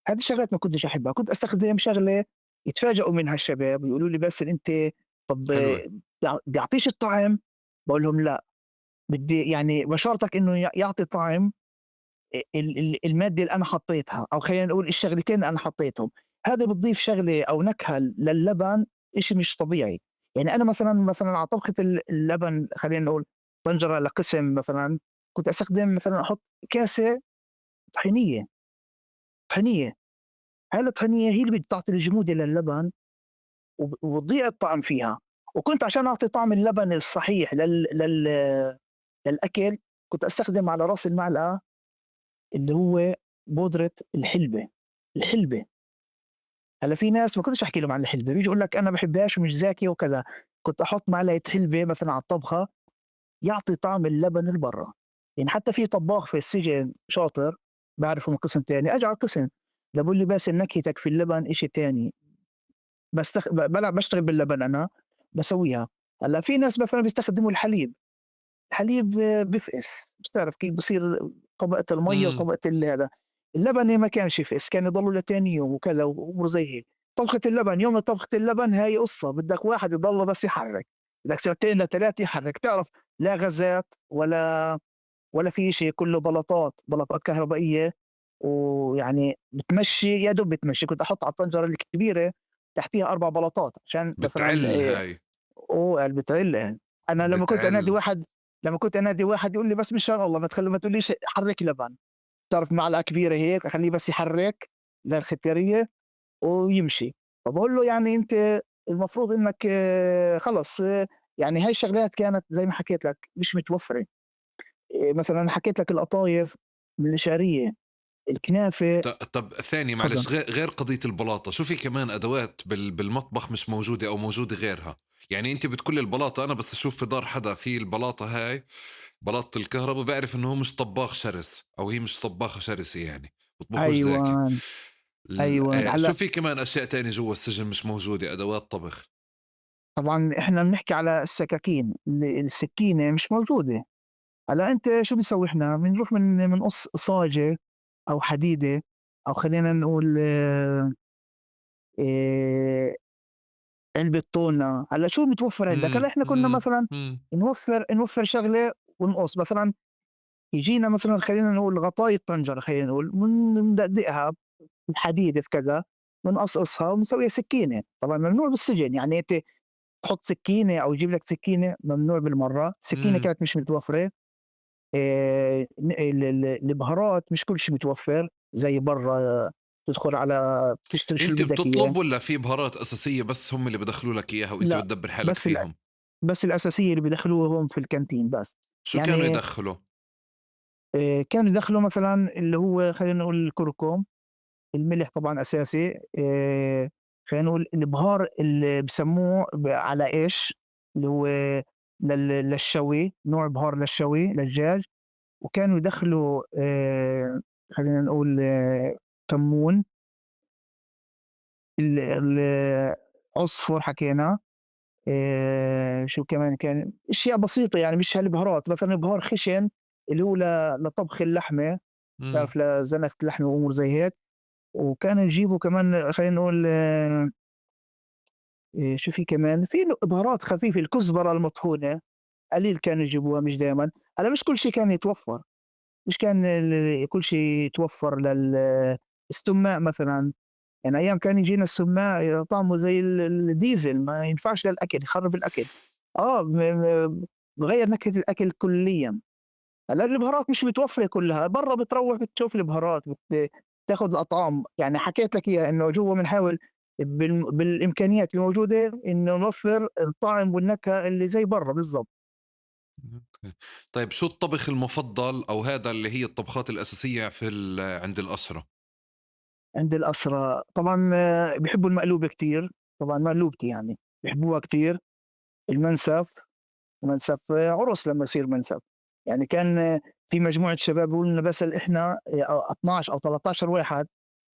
هذه الشغلات ما كنتش أحبها. كنت أستخدم شغلة يتفاجئوا منها الشباب ويقولوا لي بس أنت طب بيعطيش الطعم؟ بقول لهم لا، بدي يعني بشارتك إنه يعطي طعم المادة اللي أنا حطيتها، أو خلينا نقول الشغلتين اللي أنا حطيتهم. هذا بتضيف شغلة أو نكهة للبن إشي مش طبيعي. يعني أنا مثلا على طبخة اللبن، خلينا نقول طنجرة لقسم مثلا، كنت أستخدم مثلا أحط كاسة طحينية. طحينية، هاي الطحينية هي اللي بتعطي الجمودة للبن وبتضيع الطعم فيها. وكنت عشان أعطي طعم اللبن الصحيح للأكل كنت أستخدم على رأس المعلقة اللي هو بودرة الحلبة. الحلبة هلا في ناس ما كنتش أحكي لهم عن الحلبة، بيجي يقول لك أنا بحبهاش ومش زاكية وكذا. كنت أحط معلقة حلبة مثلا على الطبخة يعطي طعم اللبن البرة. يعني حتى في طباخ في السجن شاطر بعرفه من قسم تاني، أجي على القسم ده بقول لي بس نكهتك في اللبن إشي تاني، بلعب بشتغل باللبن أنا بسويها. هلا في ناس مثلا بيستخدموا الحليب، الحليب بفقس، بتعرف كيف بصير طبقة المية وطبقة هذا. اللبن ما كانش يفقس، كان يضلوا لتاني يوم وكذا وأمور زي هيك. طبخة اللبن، يوم طبخة اللبن هاي قصة، بدك واحد يضل بس يحرك، بدك ساعتين لثلاث يحرك، تعرف لا غازات ولا في شيء، كله بلاطات، بلاطات كهربائية، ويعني بتمشي يا دوب بتمشي. كنت أحط على الطنجرة الكبيرة تحتيها 4 بلاطات عشان مثلاً بتعل إيه، هاي. أوه، قال بتعل يعني. أنا لما كنت أنادي بتعل. واحد، لما كنت أنادي واحد يقول لي بس مشان الله ما تقوليش حرك لبن، تعرف معلقة كبيرة هيك أخليه بس يحرك زي الختيارية ويمشي. فبقول له يعني أنت المفروض إنك، خلص، يعني هاي الشغلات كانت زي ما حكيت لك مش متوفرة. مثلاً حكيت لك القطايف من الشعرية، الكنافة. طب ثاني معلش، تفضل. غير قضية البلاطة، شو في كمان أدوات بالمطبخ مش موجودة أو موجودة غيرها؟ يعني أنت بتقول البلاطة، أنا بس أشوف في دار حدا في البلاطة هاي، بلاطة الكهرباء، بعرف إنه هو مش طباخ شرس أو هي مش طباخة شرسة، يعني بطبخوش زاكي. هلا شو في كمان أشياء تانية جوا السجن مش موجودة، أدوات طبخ؟ طبعاً إحنا بنحكي على السكاكين، السكينة مش موجودة. هلا أنت شو بنسوي إحنا؟ بنروح بنقص صاجة أو حديدة أو خلّينا نقول علبة تونة. هلّأ شو متوفّر عندك؟ هلّأ إحنا كنّا مثلًا نوفّر شغلة ونقص. مثلًا يجينا مثلًا خلّينا نقول غطاية طنجرة، خلّينا نقول بندقدقها الحديد في كذا، بنقصقصها وبنسويها سكينة. طبعًا ممنوع بالسجن، يعني أنت تحط سكينة أو يجيب لك سكينة ممنوع بالمرّة. السكينة كانت مش متوفرة. ال ال البهارات مش كل شي متوفر زي برّا، تدخل على تشتري شو أنت اللي بدك إياه. بتطلب والّا في بهارات أساسية بس هم اللي بدخلوا لك إياها وأنت لأ، بتدبّر حالك بس فيهم؟ بس الأساسية اللي بيدخلوهم في الكانتين بس. شو كانوا يعني يدخلوا؟ كانوا يدخلوا مثلًا اللي هو خلّينا نقول الكركم، الملح طبعًا أساسي، خلّينا نقول البهار اللي بسموه على إيش، اللي هو للشوي، نوع بهار للشوي للجاج. وكانوا يدخلوا خلّينا نقول كمون، ال ال عصفر حكينا، شو كمان كان، أشياء بسيطة يعني مش هالبهارات. مثلًا بهار خشن اللي هو لطبخ اللحمة، بتعرف لزنخة اللحمة وأمور زي هيك. وكانوا يجيبوا كمان خلينا نقول شو في كمان، في بهارات خفيفة، الكزبرة المطحونة قليل كانوا يجيبوها مش دايمًا. هلأ مش كل شي كان يتوفر، مش كان كل شي يتوفر السماق مثلًا. يعني أيام كان يجينا السماق طعمه زي الديزل، ما ينفعش للأكل، يخرب الأكل. بغيّر نكهة الأكل كليًا. هلأ البهارات مش متوفرة كلها، برّا بتروّح بتشوف البهارات، بتاخد الأطعام. يعني حكيت لك إياها إنه جوا بنحاول بالإمكانيات الموجودة إنه نوفّر الطعم والنكهة اللي زي برّا بالضبط. okay. طيب شو الطبخ المفضل أو هذا اللي هي الطبخات الأساسية في عند الأسرة؟ عند الأسرة طبعًا بيحبوا المقلوبة كتير، طبعًا مقلوبتي يعني بيحبوها كتير. المنسف، المنسف عُرس لمّا يصير منسف. يعني كان في مجموعة شباب بيقولوا لنا بس إحنا 12 أو 13 واحد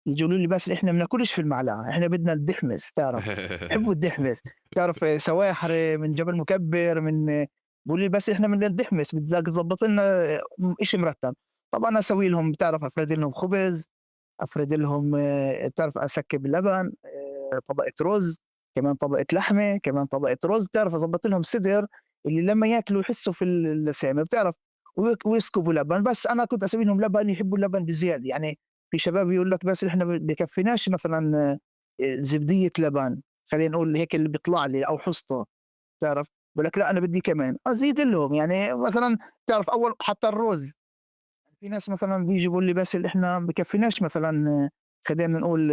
ييجوا يقولوا لي بس إحنا بناكلش في المعلقة، إحنا بدنا الدحمس. تعرف بحبوا الدحمس، تعرف سواحرة من جبل مكبر من، بيقولوا لي بس إحنا بدنا الدحمس، بدك تضبط لنا إشي مرتب. طبعًا أسوي لهم، بتعرف أفرد لهم خبز، أفرد لهم، بتعرف أسكب لبن، طبقة رز، كمان طبقة لحمة، كمان طبقة رز، بتعرف أضبط لهم سدر اللي لما ياكلوا يحسوا في اللسامة، بتعرف ويسكبوا لبن. بس أنا كنت أسوي لهم لبن، يحبوا اللبن بزيادة. يعني في شباب يقول لك بس إحنا بكفيناش مثلاً، زبدية لبن، خلينا نقول هيك اللي بيطلع لي أو حصته، بتعرف بقول لك لا أنا بدي كمان أزيد لهم. يعني مثلاً بتعرف أول حتى الرز، في ناس مثلاً بيجي بيقول لي بس اللي إحنا بكفيناش مثلاً، خلينا نقول،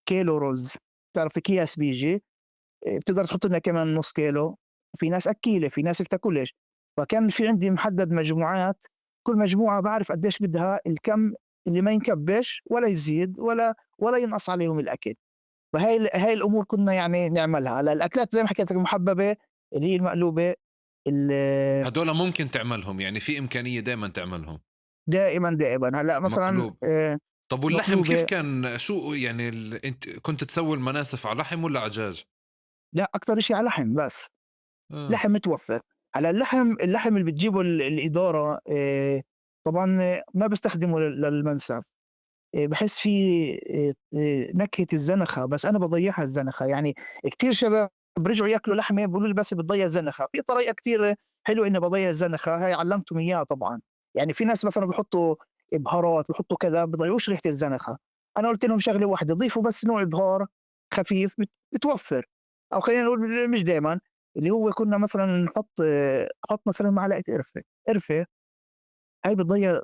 كيلو رز، بتعرف أكياس بيجي، بتقدر تحط لنا كمان نص كيلو. في ناس أكيلة، في ناس بتاكلش. فكان في عندي محدد مجموعات، كل مجموعة بعرف قديش بدها الكم اللي ما ينكبش ولا يزيد ولا ينقص عليهم الأكل. فهاي هاي الأمور كنا نعملها. على الأكلات زي ما حكيت لك المحببة اللي هي المقلوبة، هدول ممكن تعملهم، يعني في إمكانية دايماً تعملهم. دائماً، دائماً. هلأ مثلاً، مقلوب. طب واللحم مقلوبة. كيف كان؟ شو يعني أنت كنت تسوي المناسف على لحم ولا على دجاج؟ لا، أكتر شيء على لحم بس. لحم متوفر. على اللحم اللي بتجيبه الإدارة، طبعاً ما بستخدمه للمنسف. بحس فيه، نكهة الزنخة، بس أنا بضيعها الزنخة. يعني كتير شباب برجعوا ياكلوا لحمة بيقولوا لي بس بتضيع الزنخة. في طريقة كتير حلوة إني بضيع الزنخة، هاي علمتهم إياها طبعاً. يعني في ناس مثلاً بحطوا بهارات، بحطوا كذا، بضيعوش ريحة الزنخة. أنا قلت لهم شغلة واحدة، ضيفوا بس نوع بهار خفيف بتوفر، أو خلينا نقول مش دايماً، اللي هو كنا مثلاً نحط مثلاً معلقة قرفة. قرفة هاي بتضيع،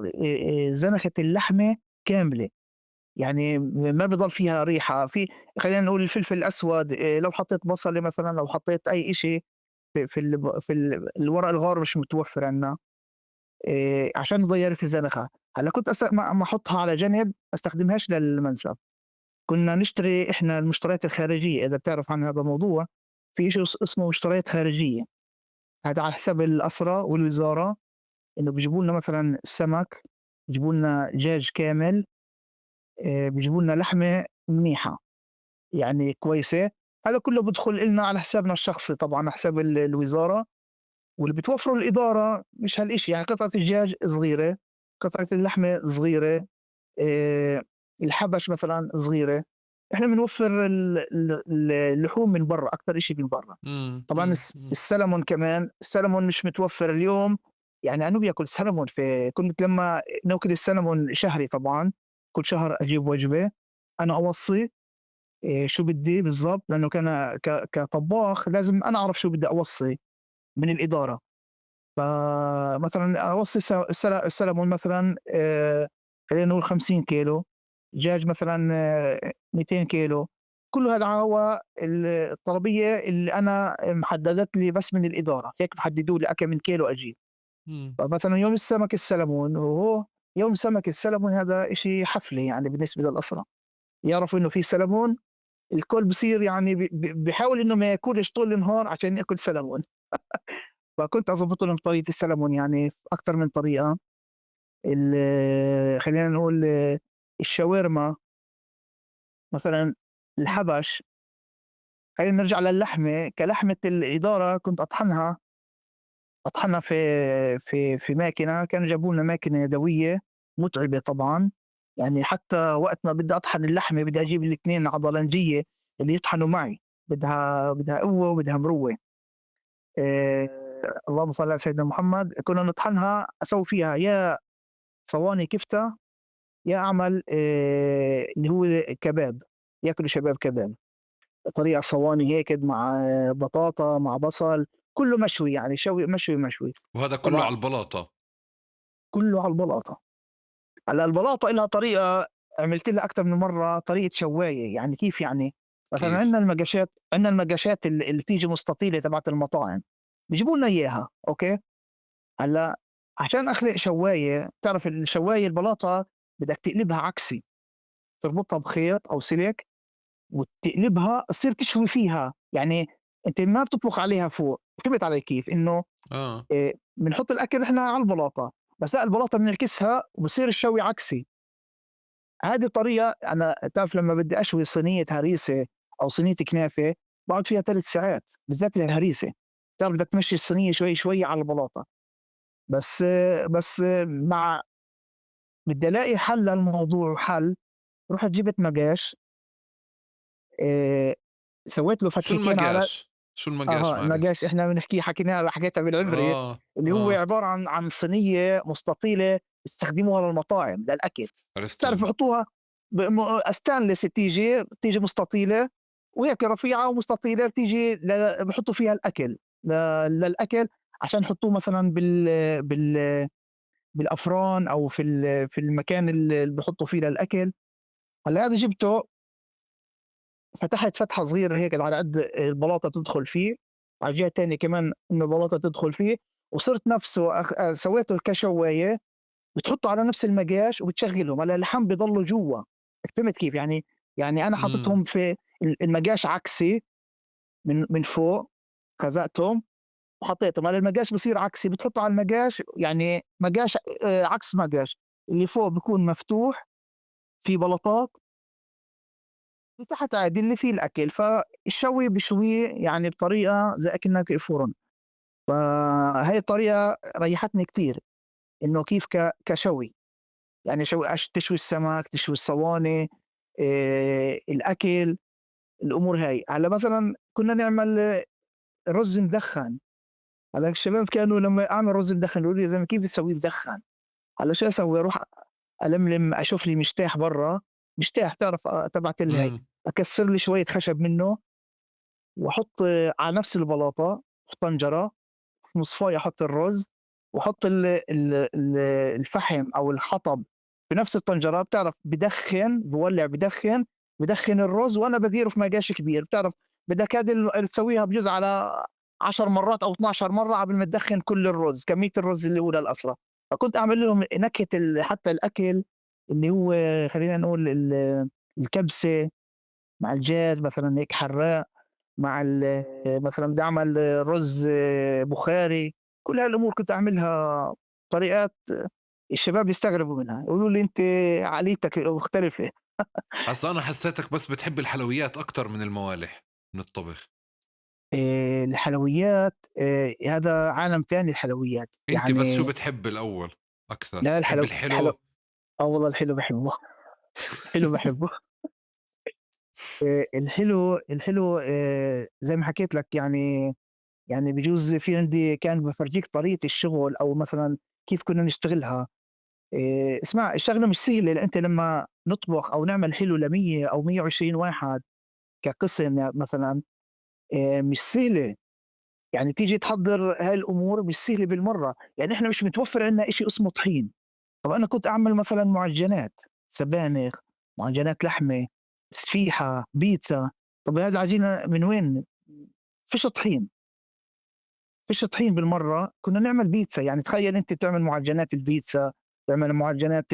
زنخة اللحمة كاملة، يعني ما بضل فيها ريحة. في خلينا نقول الفلفل الأسود، لو حطيت بصلة مثلاً، لو حطيت أي إشي في في الورق الغار مش متوفر عندنا، عشان تضيع ريحة الزنخة. هلا كنت ما أحطها على جنب، ما استخدمهاش للمنسف. كنا نشتري إحنا المشتريات الخارجية، إذا بتعرف عن هذا الموضوع، في شيء اسمه مشتريات خارجية. هذا على حساب الأسرة والوزارة، إنه بيجيبوا لنا مثلاً السمك، بيجيبوا لنا دجاج كامل، بيجيبوا لنا لحمة منيحة يعني كويسة. هذا كله بدخل إلنا على حسابنا الشخصي طبعاً، على حساب الوزارة. واللي بتوفره الإدارة مش هالإشي، يعني قطعة الدجاج صغيرة، قطعة اللحمة صغيرة، الحبش مثلًا صغيرة، إحنا بنوفّر ال اللحوم من برّا، أكتر إشي من برّا. طبعًا السلمون كمان، السلمون مش متوفّر اليوم، يعني أنو بياكل سلمون؟ كنت لمّا ناكل السلمون شهري طبعًا، كل شهر أجيب وجبة، أنا أوصّي شو بدي بالضبط، لأنه كان كطباخ لازم أنا أعرف شو بدي أوصّي من الإدارة. فمثلًا أوصّي السلمون مثلًا، خلّينا نقول 50 كيلو، دجاج مثلًا، 200 كيلو، كل هذا هو الطلبية اللي أنا محددت لي بس من الإدارة، هيك بحددوا لي أكم من كيلو أجيب. فمثلًا يوم السمك السلمون، وهو يوم سمك السلمون هذا إشي حفلة يعني بالنسبة للأسرة، يعرفوا إنه في سلمون الكل بصير يعني بيحاول إنه ما ياكلش طول النهار عشان ياكل سلمون. فكنت أضبط لهم طريقة السلمون يعني في أكثر من طريقة. خلينا نقول الشاورما مثلا، الحبش. خلينا نرجع للحمة، كلحمة الإدارة كنت أطحنها في ماكينة، كانوا جابوا لنا ماكينة يدوية متعبة طبعا، يعني حتى وقت ما بدي أطحن اللحمة بدي أجيب الاثنين عضلنجية اللي يطحنوا معي، بدها قوة وبدها مروة. اللهم صل على سيدنا محمد. كنا نطحنها، أسوي فيها يا صواني كفتة يا أعمل اللي هو كباب، ياكلوا شباب كباب طريقة صواني هيك مع بطاطا مع بصل، كله مشوي، يعني شوي مشوي مشوي. وهذا كله طبعاً. على البلاطة؟ كله على البلاطة. على البلاطة إلها طريقة عملت لها أكثر من مرة، طريقة شواية. يعني كيف يعني؟ مثلاً كيف؟ عندنا المقاشات اللي تيجي مستطيلة تبعت المطاعم، بيجيبوا لنا إياها، أوكي؟ هلا عشان أخلق شواية، تعرف الشواية البلاطة بدك تقلبها عكسي، تربطها بخيط أو سلك وتقلبها تصير تشوي فيها، يعني أنت ما بتطبخ عليها فوق. فهمت علي كيف؟ إنه بنحط الأكل إحنا على البلاطة، بس لا البلاطة بنعكسها وبصير الشوي عكسي. هذه الطريقة أنا تعرف لما بدي أشوي صينية هريسة أو صينية كنافة بقعد فيها 3 ساعات، بالذات الهريسة، تعرف بدك تمشي الصينية شوي شوي على البلاطة. بس مع بدي ألاقي حل للموضوع وحل، رحت جبت مقاش، سويت له شو فتحتين على المقاش؟ شو المقاش معلش؟ المقاش احنا بنحكي حكيتها بالعبري، اللي هو عبارة عن صينية مستطيلة بيستخدموها للمطاعم للأكل. عرفت. بتعرف بحطوها ستانلس، بتيجي مستطيلة وهيك رفيعة ومستطيلة، بتيجي بحطوا فيها الأكل للأكل عشان يحطوه مثلاً بالأفران أو في المكان اللي بحطوا فيه للأكل. هلا هذا جبته، فتحت فتحة صغيرة هيك على قد البلاطة تدخل فيه، على الجهة الثانية كمان إنه البلاطة تدخل فيه، وصرت نفسه سويته كشواية، بتحطه على نفس المقاش وبتشغلهم. هلا اللحم بيضلوا جوا، فهمت كيف؟ يعني أنا حاططهم في المقاش عكسي من فوق، خزقتهم وحطيتهم. هلا المقاش بصير عكسي، بتحطه على المقاش، يعني مقاش، عكس مقاش، اللي فوق بيكون مفتوح في بلاطات، اللي تحت عادي اللي فيه الأكل. فالشوي بشويه يعني بطريقة زي أكنك فرن. فهي الطريقة ريحتني كتير، إنه كيف كشوي، يعني شوي تشوي السمك، تشوي الصواني، الأكل، الأمور هاي. هلا مثلا كنا نعمل رز مدخن، هلا الشباب كانوا لما أعمل رز مدخن يقولوا لي يا زلمة كيف بتسويه مدخن؟ هلا شو أسوي؟ أروح ألملم، أشوف لي مشتاح برا، مشتاح تعرف، تبعت الهاي، أكسر لي شوية خشب منه وأحط على نفس البلاطة في طنجرة، في مصفاية أحط الرز وأحط الفحم أو الحطب في نفس الطنجرة، بتعرف بدخن، بولع بدخن، بدخن الرز وأنا بديره في مقاش كبير. بتعرف بدك هذه تسويها بجوز على 10 مرات أو 12 مرة قبل ما تدخن كل الرز، كمية الرز اللي هو للأسرة. فكنت أعمل لهم نكهة حتى الأكل اللي هو خلينا نقول الكبسة مع الدجاج مثلا هيك حراق، مع مثلا بدي أعمل رز بخاري، كل هالأمور كنت أعملها طريقات الشباب يستغربوا منها، يقولوا لي أنت عقليتك مختلفة. أصلاً أنا حسيتك بس بتحب الحلويات أكتر من الموالح من الطبخ. الحلويات، هذا عالم تاني الحلويات. أنت بس شو بتحب الأول أكثر؟ لا، بتحب الحلو؟ آه والله الحلو باحبه، الحلو باحبه. الحلو زي ما حكيت لك، يعني بجوز في عندي كان بافرجيك طريقة الشغل أو مثلًا كيف كنا نشتغلها. اسمع، الشغلة مش سهلة، لأ، أنت لمّا نطبخ أو نعمل حلو ل100 أو 120 واحد كقسم مثلًا، مش سهلة. يعني تيجي تحضّر هاي الأمور مش سهلة بالمرّة. يعني إحنا مش متوفّر عندنا إشي اسمه طحين. طَب أنا كنت أعمل مثلًا معجنات، سبانخ، معجنات لحمة، صفيحة، بيتزا. طَب هاي العجينة من وين؟ فيش طحين. فيش طحين بالمرّة. كنا نعمل بيتزا، يعني تخيّل أنت تعمل معجنات البيتزا، تعمل معجنات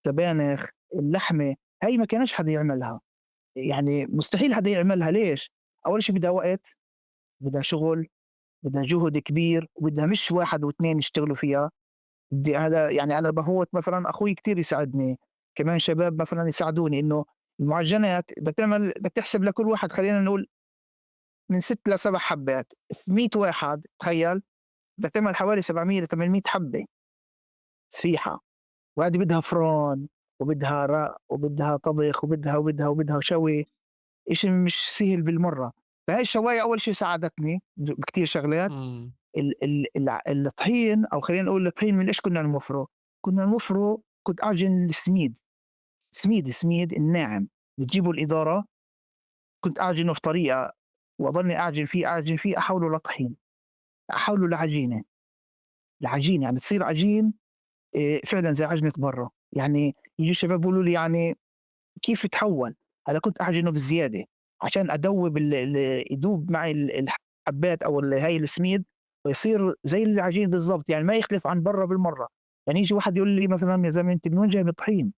السبانخ، اللحمة، هاي ما كانش حدا يعملها، يعني مستحيل حدا يعملها. ليش؟ أول شي بدها وقت، بدها شغل، بدها جهد كبير، وبدها مش واحد واثنين يشتغلوا فيها. بدي هذا، يعني أنا بهوت مثلا أخوي كتير يساعدني، كمان شباب مثلا يساعدوني، إنه المعجنات بتعمل بتحسب لكل واحد خلينا نقول من 6 ل7 حبات، 100 واحد تخيل بتعمل حوالي 700 ل 800 حبة صفيحة، وهذه بدها فرن وبدها رق وبدها طبخ وبدها وبدها وبدها شوي، إشي مش سهل بالمرة. فهاي الشواية أول شيء ساعدتني بكتير شغلات. الطحين، أو خلينا نقول الطحين من إيش كنا نوفره؟ كنا نوفره، كنت أعجن السميد، سميد الناعم بتجيبه الإدارة، كنت أعجنه في طريقة وأضلني أعجن فيه أعجن فيه، أحوله لطحين، أحوله لعجينة، العجينة يعني تصير عجين، فعلا زي عجنة برا. يعني يجي الشباب بيقولوا لي يعني كيف تحول؟ هذا كنت أعجنه بزيادة عشان أدوب يدوب معي الحبات أو هاي السميد ويصير زي العجين بالضبط، يعني ما يختلف عن برا بالمرة. يعني يجي واحد يقول لي مثلا يا زلمة أنت من وين جايب الطحين؟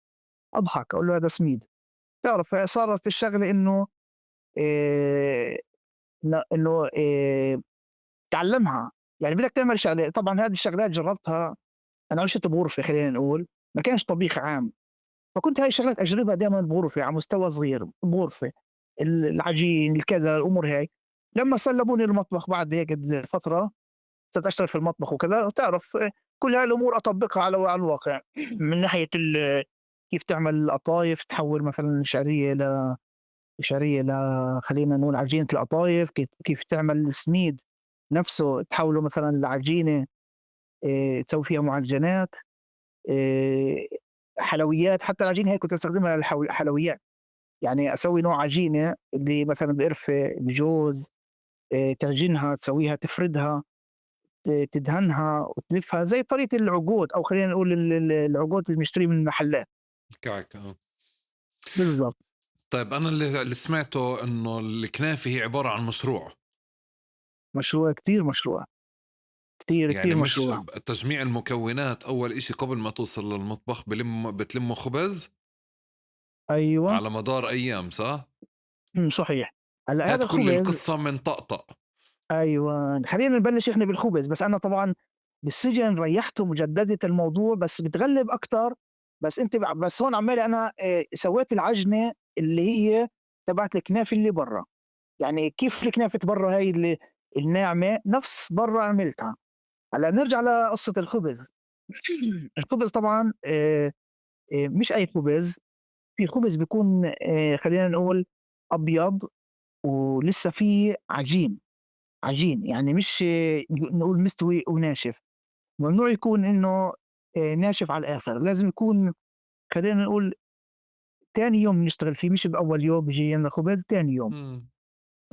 أضحك أقول له هذا سميد. تعرف صارت الشغلة إنه لا، إنه تعلمها. يعني بدك تعمل شغلة. طبعا هذه الشغلات جربتها أنا، عشت بغرفة خلينا نقول، ما كانش طبيخ عام، فكنت هاي الشغلات أجربها دائما بغرفة على مستوى صغير، بغرفة العجين الكذا الأمور هاي. لما سلموني المطبخ بعد هيك الفترة صرت أشتغل في المطبخ وكذا، تعرف كل هاي الأمور أطبقها على الواقع. من ناحية كيف تعمل القطايف، تحول مثلا شعرية ل شعرية ل خلينا نقول عجينة القطايف، كيف تعمل السميد نفسه تحوله مثلا لعجينة، تسوي فيها معجنات، حلويات. حتى العجينة هي كنت أستخدمها للحلويات، يعني أسوي نوع عجينة اللي مثلا بقرفة بجوز، تعجنها تسويها تفردها، تدهنها وتلفها زي طريقة العقود، أو خلينا نقول العقود اللي بنشتريه من المحلات. الكعك. بالضبط. طيب أنا اللي سمعته إنه الكنافة هي عبارة عن مشروع. مشروع كتير، مشروع كتير، يعني كتير مش مشروع. تجميع المكونات أول إشي قبل ما توصل للمطبخ، بتلموا خبز. أيوة. على مدار أيام، صح؟ صحيح. هلا هات هذا كل الخبز القصة من طقطق. أيوة، خلينا نبلش إحنا بالخبز. بس أنا طبعا بالسجن ريحته وجددت الموضوع، بس بتغلب أكتر. بس أنت بس هون عمالي أنا، سويت العجنة اللي هي تبعت الكنافة اللي برا، يعني كيف الكنافة برا هاي اللي الناعمة نفس برا عملتها. هلا نرجع لقصة الخبز. الخبز طبعا، مش أي خبز، في خبز بيكون، خلينا نقول أبيض ولسه فيه عجين يعني مش، نقول مستوي وناشف. ممنوع يكون إنه، ناشف على الآخر، لازم يكون خلينا نقول تاني يوم نشتغل فيه، مش بأول يوم بيجي لنا خبز، تاني يوم.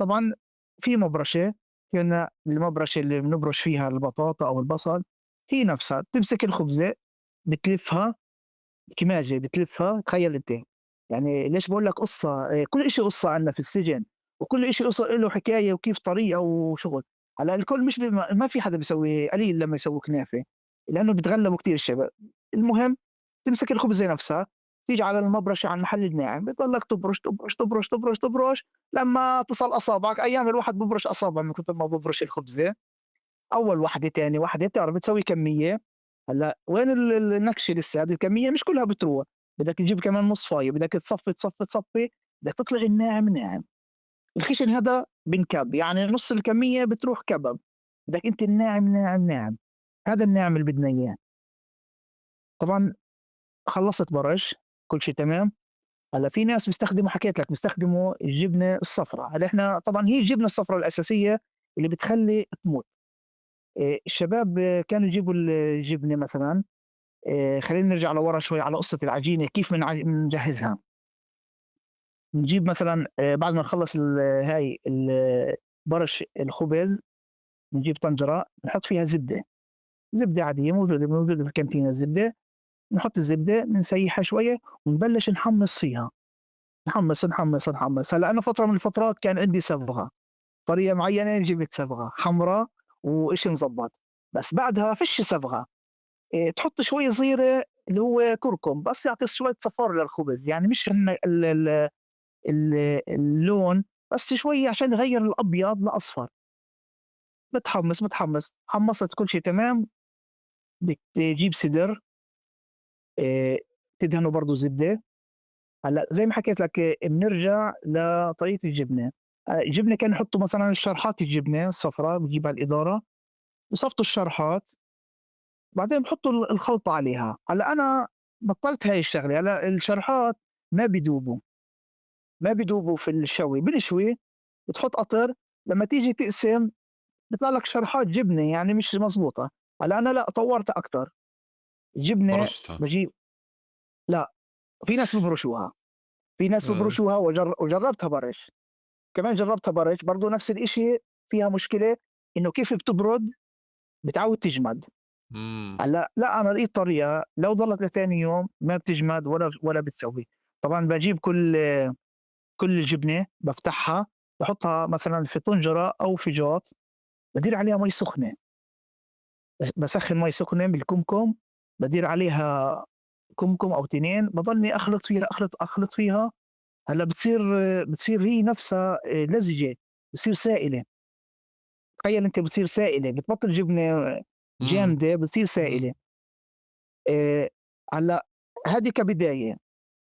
طبعا في مبرشة، في عنا المبرشة اللي بنبرش فيها البطاطا أو البصل، هي نفسها بتمسك الخبزة بتلفها كماجة، بتلفها. تخيل انت يعني ليش بقول لك قصة، كل إشي قصة عندنا في السجن، وكل إشي قصة له حكاية وكيف طريقة وشغل. هلا الكل مش ما في حدا بيسوي، قليل لما يسوي كنافة لأنه بتغلبوا كتير الشباب. المهم تمسك الخبزة نفسها، تيجي على المبرشة على المحل الناعم، بتضلك تبرش تبرش تبرش تبرش تبرش لما تصل أصابعك. أيام الواحد ببرش أصابعه من كتر ما ببرش الخبزة. أول واحدة تاني واحدة بتعرف بتسوي كمية. هلا وين النكشة لسه؟ هذه الكمية مش كلها بتروح، بدك تجيب كمان مصفاية، بدك تصفي تصفي تصفي، بدك تطلع الناعم ناعم. الخشن هذا بنكب، يعني نص الكمية بتروح كبب. بدك انت الناعم ناعم ناعم، هذا الناعم اللي بدنا اياه. طبعا خلصت برش كل شيء تمام. هلا في ناس بيستخدموا، حكيت لك بيستخدموا الجبنة الصفراء. هلا احنا طبعا هي الجبنة الصفراء الاساسية اللي بتخلي تمط. الشباب كانوا يجيبوا الجبنة مثلا. خلينا نرجع لورا شوي على قصة العجينة، كيف بنجهزها. نجيب مثلا بعد ما نخلص هاي برش الخبز، نجيب طنجره نحط فيها زبدة، زبدة عادية موجودة بالكانتينا الزبدة. نحط الزبدة، نسيحها شوية ونبلش نحمص فيها، نحمص نحمص نحمص. هلا انا فترة من الفترات كان عندي صبغة، طريقه معينة، جبت صبغة حمراء وإشي مزبط، بس بعدها فيش صبغة. تحط شوي صغيرة اللي هو كركم، بس يعطي شوية صفار للخبز، يعني مش ال ال ال اللون، بس شوي عشان يغير الابيض لاصفر. بتحمص بتحمص، حمصت كل شيء تمام. بدك تجيب سدر، تدهنه برضه زبده. هلا زي ما حكيت لك بنرجع لطريقه الجبنة. الجبنة كانوا يحطوا مثلا الشرحات، الجبنة الصفراء بتجيبها الاداره، بصفطوا الشرحات، بعدين بحطوا الخلطة عليها. هلا انا بطلت هاي الشغله. هلا الشرحات ما بدوبوا، ما بدوبوا في الشوي. بنشوي بتحط قطر، لما تيجي تقسم بيطلع لك شرحات جبنه، يعني مش مزبوطه. هلا انا لا، طورت اكثر جبنه. برشتها؟ بجيب، لا، في ناس ببرشوها، في ناس ببرشوها، وجربتها برش كمان، جربتها برش برضو نفس الاشي، فيها مشكلة انه كيف بتبرد بتعود تجمد. هلا لا، انا لقيت طريقة لو ضلت لثاني يوم ما بتجمد ولا بتسوي. طبعا بجيب كل الجبنة، بفتحها، بحطها مثلا في طنجرة او في جاط، بدير عليها مي سخنة، بسخن مي سخنة بالكمكم، بدير عليها كمكم او تنين، بضلني اخلط فيها، اخلط اخلط فيها. هلا بتصير هي نفسها لزجه، بتصير سائله. تخيل انت، بتصير سائله، بتبطل جبنه جامده، بتصير سائله. هلا هذه كبداية.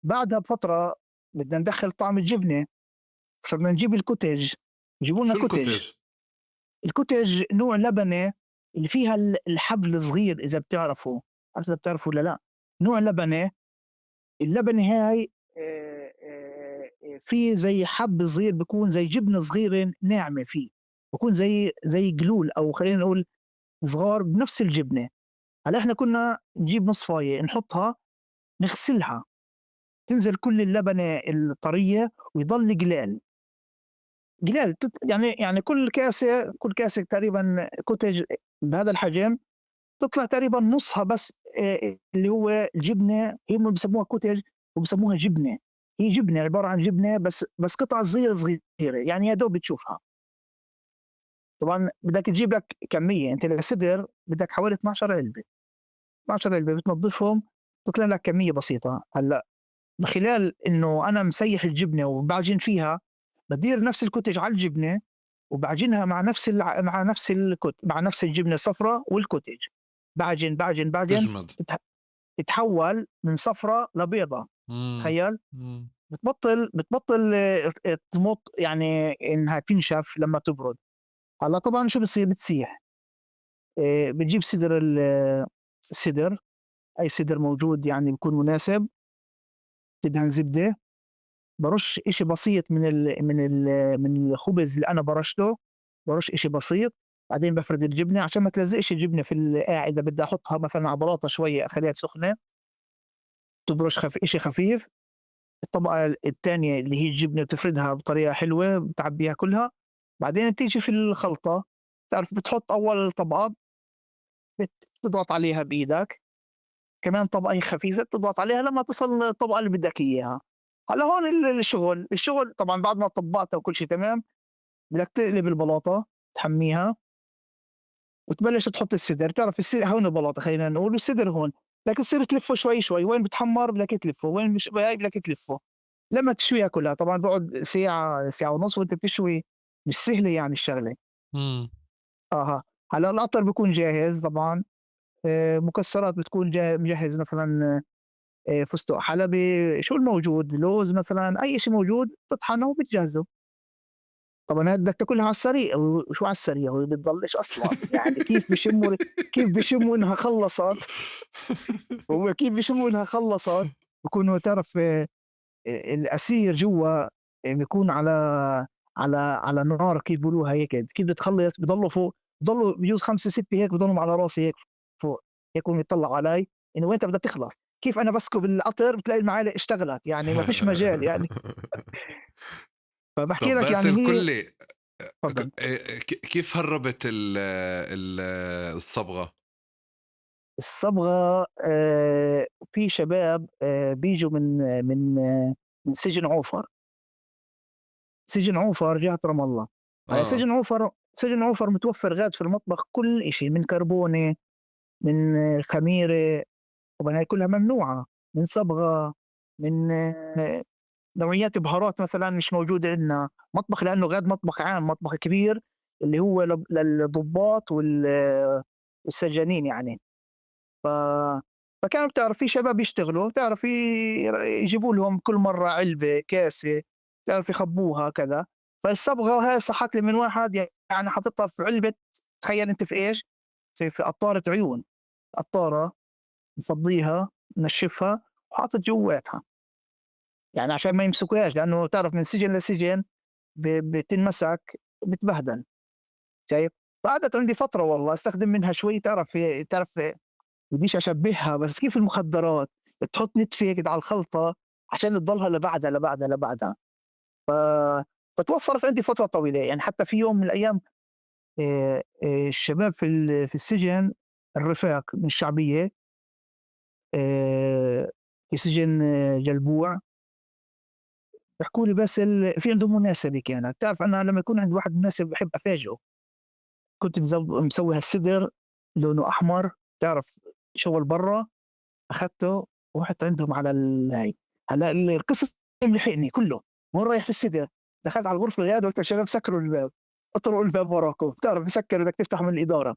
بعدها بفترة بدنا ندخل طعم الجبنه، صرنا نجيب ال cottage، يجيبوا لنا شو cottage. ال cottage؟ ال cottage نوع لبنه اللي فيها الحبل الصغير، اذا بتعرفوا، عرفت اذا بتعرفوا ولا لا، نوع لبنه. اللبنة هاي في زي حب صغير، بيكون زي جبنه صغيرة ناعمة فيه، بكون زي جلول او خلينا نقول صغار بنفس الجبنة. هلا احنا كنا نجيب مصفايه نحطها، نغسلها، تنزل كل اللبنة الطريه ويضل قلال قلال. يعني كل كاسه تقريبا cottage بهذا الحجم تطلع تقريبا نصها بس اللي هو الجبنة. هي بسموها cottage وبسموها جبنه، هي جبنه، عبارة عن جبنه بس قطع صغيرة صغيرة، يعني يا دوب بتشوفها. طبعا بدك تجيب لك كمية، انت للسدر بدك حوالي 12 علبة، 12 علبة بتنظفهم، تطلع لك كمية بسيطة. هلا بخلال انه انا مسيح الجبنة وبعجن فيها، بدير نفس ال cottage على الجبنة وبعجنها مع نفس الجبنة الصفراء وال cottage، بعجن بعجن بعجن. تجمد. تتحول من صفراء لبيضة. تخيل. بتبطل تمط، يعني انها تنشف لما تبرد. هلا طبعا شو بصير؟ بتسيح. بتجيب سدر، السدر، اي سدر موجود يعني بيكون مناسب، تدهن زبده، برش اشي بسيط من الخبز اللي انا برشته، برش اشي بسيط، بعدين بفرد الجبنة عشان ما تلزقش الجبنة في القاعده. بدي احطها مثلا على بلاطة شويه، اخليها سخنه، تبرش اشي خفيف. الطبقة الثانية اللي هي الجبنه، بتفردها بطريقة حلوه، بتعبيها كلها، بعدين تيجي في الخلطه، تعرف بتحط اول طبقه، بتضغط عليها بايدك، كمان طبقه خفيفة بتضغط عليها لما تصل الطبقة اللي بدك اياها. هلا هون الشغل طبعا بعد ما طبقتها وكل شيء تمام، بدك تقلب البلاطه، تحميها وتبلش تحط السدر. تعرف السدر هون، البلاطه خلينا نقول، والسدر هون، بدك تصير تلفه شوي شوي، وين بتحمر بدك تلفه، وين مش هاي بدك تلفه لما تشويها كلها. طبعا بقعد ساعه، ساعة ونص وانت بتشوي، مش سهلة يعني الشغله. اها، هلا القطر بيكون جاهز طبعا، مكسرات بتكون مجهز مثلا فستق حلبي، شو الموجود، لوز مثلا، اي شيء موجود تطحنه وبتجهزه. طبعًا هاي بدك تاكلها على السريع، وشو على السريع، هو بتضلش أصلًا، يعني كيف بشموا إنها خلّصت، هو كيف بشموا إنها خلّصت، بكونوا تعرف الأسير جوا بيكون على نار، كيف بيقولوها هيك، كيف بتخلّص بضلوا فوق، بضلوا بجوز 5، 6 هيك بضلهم على راسي هيك فوق، هيك هم يطلعوا علي إنه وينتا بدها تخلص. كيف أنا بسكب القطر بتلاقي المعالق اشتغلت، يعني ما فيش مجال يعني. فبحكي طب لك يعني باسل هي قُل لي تفضل. ك كيف هرّبت ال ال الصبغة؟ الصبغة في شباب بييجوا من سجن عوفر. سجن عوفر جهة رام الله. هلأ آه. سجن عوفر متوفر غاد في المطبخ كل إشي، من كربونة، من خميرة، طبعًا هاي كلها ممنوعة، من صبغة، من نوعيات بهارات مثلًا مش موجودة عندنا. مطبخ لأنه غاد مطبخ عام، مطبخ كبير اللي هو للضباط والسجانين يعني. ف فكانوا بتعرف في شباب يشتغلوا، بتعرف يجيبوا لهم كل مرة علبة، كاسة، بتعرف يخبوها كذا. فالصبغة هاي صحت لي من واحد، يعني حاططها في علبة، تخيل أنت في إيش؟ في قطارة عيون، قطارة مفضيها، منشفها وحاطط جواتها. يعني عشان ما يمسكوهاش، لأنه تعرف من سجن لسجن بتنمسك بتبهدل، شايف؟ فقعدت عندي فترة والله استخدم منها شوي، تعرف بديش أشبهها بس كيف المخدرات تحط نتفة هيك على الخلطة عشان تضلها لبعدها لبعدها لبعدها. ف... فتوفرت عندي فترة طويلة، يعني حتى في يوم من الأيام الشباب في السجن الرفاق من الشعبية، في سجن جلبوع، بيحكوا لي بس في عندهم مناسبة كانت، بتعرف أنا لما يكون عند واحد مناسبة بحب أفاجئه. كنت مسوي هالسدر لونه أحمر، تعرف شغل برا، أخذته ورحت عندهم على الهاي. هلا القصة لحقني كله وين رايح في السدر، دخلت على الغرفة غاد قلت للشباب سكروا الباب، اطرقوا الباب وراكم، بتعرف مسكر بدك تفتح من الإدارة.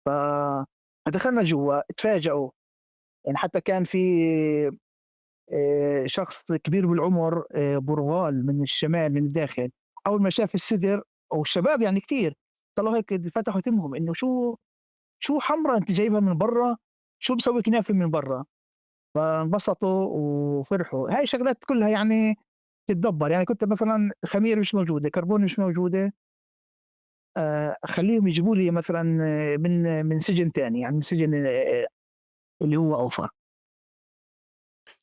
فدخلنا جوا تفاجئوا، يعني حتى كان في شخص كبير بالعمر، برغال من الشمال من الداخل، أول ما شاف السدر والشباب يعني كتير طلعوا هيك فتحوا تمهم إنه شو حمرة أنت جايبها من برا، شو مسوي كنافة من برا. فانبسطوا وفرحوا. هاي شغلات كلها يعني تتدبر، يعني كنت مثلا خميرة مش موجودة، كربون مش موجودة، أخليهم يجيبوا لي مثلا من سجن تاني، يعني من سجن اللي هو أوفر.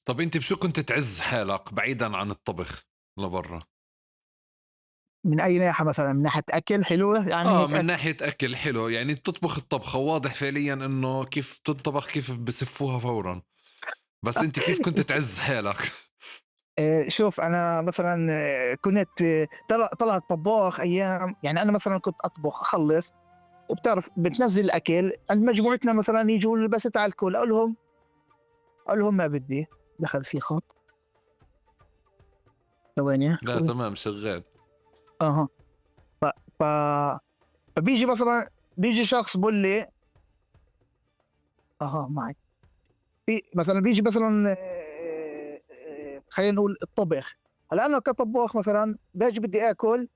طب أنت بشو كنت تعز حالك بعيدا عن الطبخ لبرا؟ من أي ناحية مثلا؟ من ناحية أكل حلوة يعني هيك من أكل. ناحية أكل حلو، يعني تطبخ الطبخة واضح فعليا إنه كيف تنطبخ، كيف بسفوها فورا، بس أنت كيف كنت تعز حالك؟ شوف أنا مثلا، كنت طلع طباخ أيام، يعني أنا مثلا كنت أطبخ أخلص وبتعرف بتنزل الأكل عند مجموعتنا مثلا، يجوا بس تعال كل، أقول لهم ما بدي. دخل في خط ثواني. لا تمام شغال. فبيجي مثلا، بيجي شخص بقول لي معي في مثلا، بيجي مثلا، خلينا نقول الطبخ. هلا انا كطباخ مثلا باجي بدي اكل،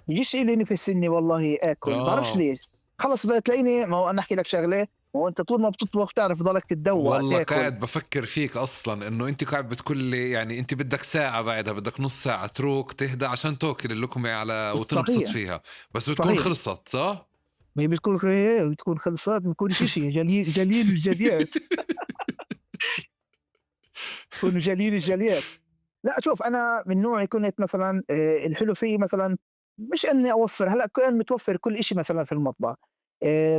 بيجيش لي نفس اني والله اكل، بعرفش ليش، خلص بتلاقيني. ما هو انا احكي لك شغله، ما هو انت طول ما بتطبخ تعرف ضلك تتدوق والله تاكل. قاعد بفكر فيك اصلا انه انت قاعد بتقول لي يعني انت بدك ساعة، بعدها بدك نص ساعة تروك تهدى عشان تاكل اللقمة على وتنبسط فيها، بس بتكون خلصت صح؟ ما هي بتكون خلصت، بتكون شيء جليل، جليل الجليات. بكون جليل الجليات. لا شوف انا من نوعي كنت مثلا، الحلو فيه مثلا مش اني اوفر، هلا كان متوفر كل إشي مثلا في المطبخ.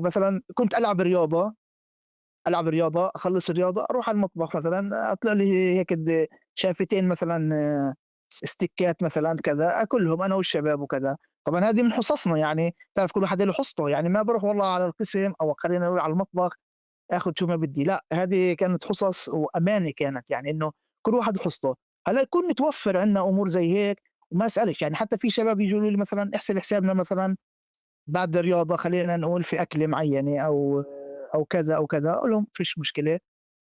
مثلا كنت العب رياضة، العب رياضة، اخلص الرياضة اروح على المطبخ مثلا، اطلع لي هيك شافتين مثلا، ستيكات مثلا كذا، اكلهم انا والشباب وكذا. طبعا هذه من حصصنا، يعني تعرف كل واحد له حصته، يعني ما بروح والله على القسم او خلينا نقول على المطبخ اخذ شو ما بدي، لا هذه كانت حصص وامانه كانت، يعني انه كل واحد حصته. هلا يكون متوفر عندنا امور زي هيك وما اسالش، يعني حتى في شباب يجوا لي مثلا احسب حسابنا مثلا بعد الرياضة خلينا نقول في اكله معينة او كذا او كذا، اقول لهم فيش مشكلة،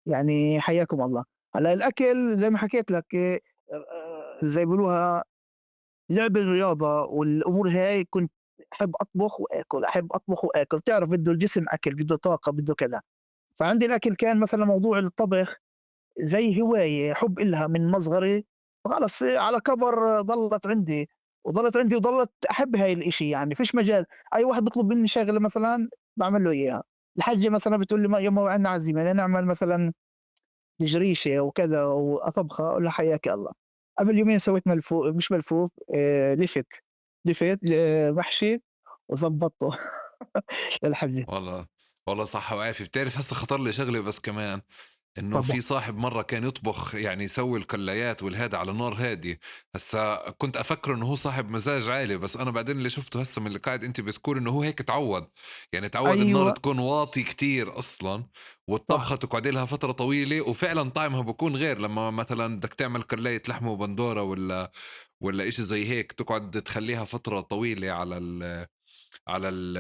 يعني حياكم الله. هلا الاكل زي ما حكيت لك، زي بيقولوها لعب الرياضة والأمور هاي كنت أحب أطبخ وآكل، أحب أطبخ وآكل. بتعرف بده الجسم أكل، بده طاقة، بده كذا. فعندي الأكل كان مثلا موضوع الطبخ زي هواية، حب إلها من مصغري، خلص على كبر ضلت عندي وضلت عندي وضلت أحب هاي الإشي. يعني فيش مجال أي واحد بيطلب مني شغلة مثلا بعمل له إياها. الحجة مثلا بتقول لي يوم عندنا عزيمة نعمل مثلا جريشة وكذا وأطبخة، أقول لها حياك الله. قبل يومين سويت ملفوف، مش ملفوف، لفت لفت محشي وظبطته للحجة. والله صح وعافية. بتعرف هسه خطر لي شغلة بس كمان، إنه في صاحب مرة كان يطبخ، يعني يسوي القلايات والهذا على نار هادية. هسا كنت أفكر إنه هو صاحب مزاج عالي، بس أنا بعدين اللي شفته هسا من اللي قاعد أنت بتقول إنه هو هيك تعود، يعني تعود. أيوة. النار تكون واطي كتير أصلا، والطبخة تقعد لها فترة طويلة، وفعلا طعمها بكون غير لما مثلا بدك تعمل قلاية لحمة وبندورة ولا إشي زي هيك، تقعد تخليها فترة طويلة على ال على ال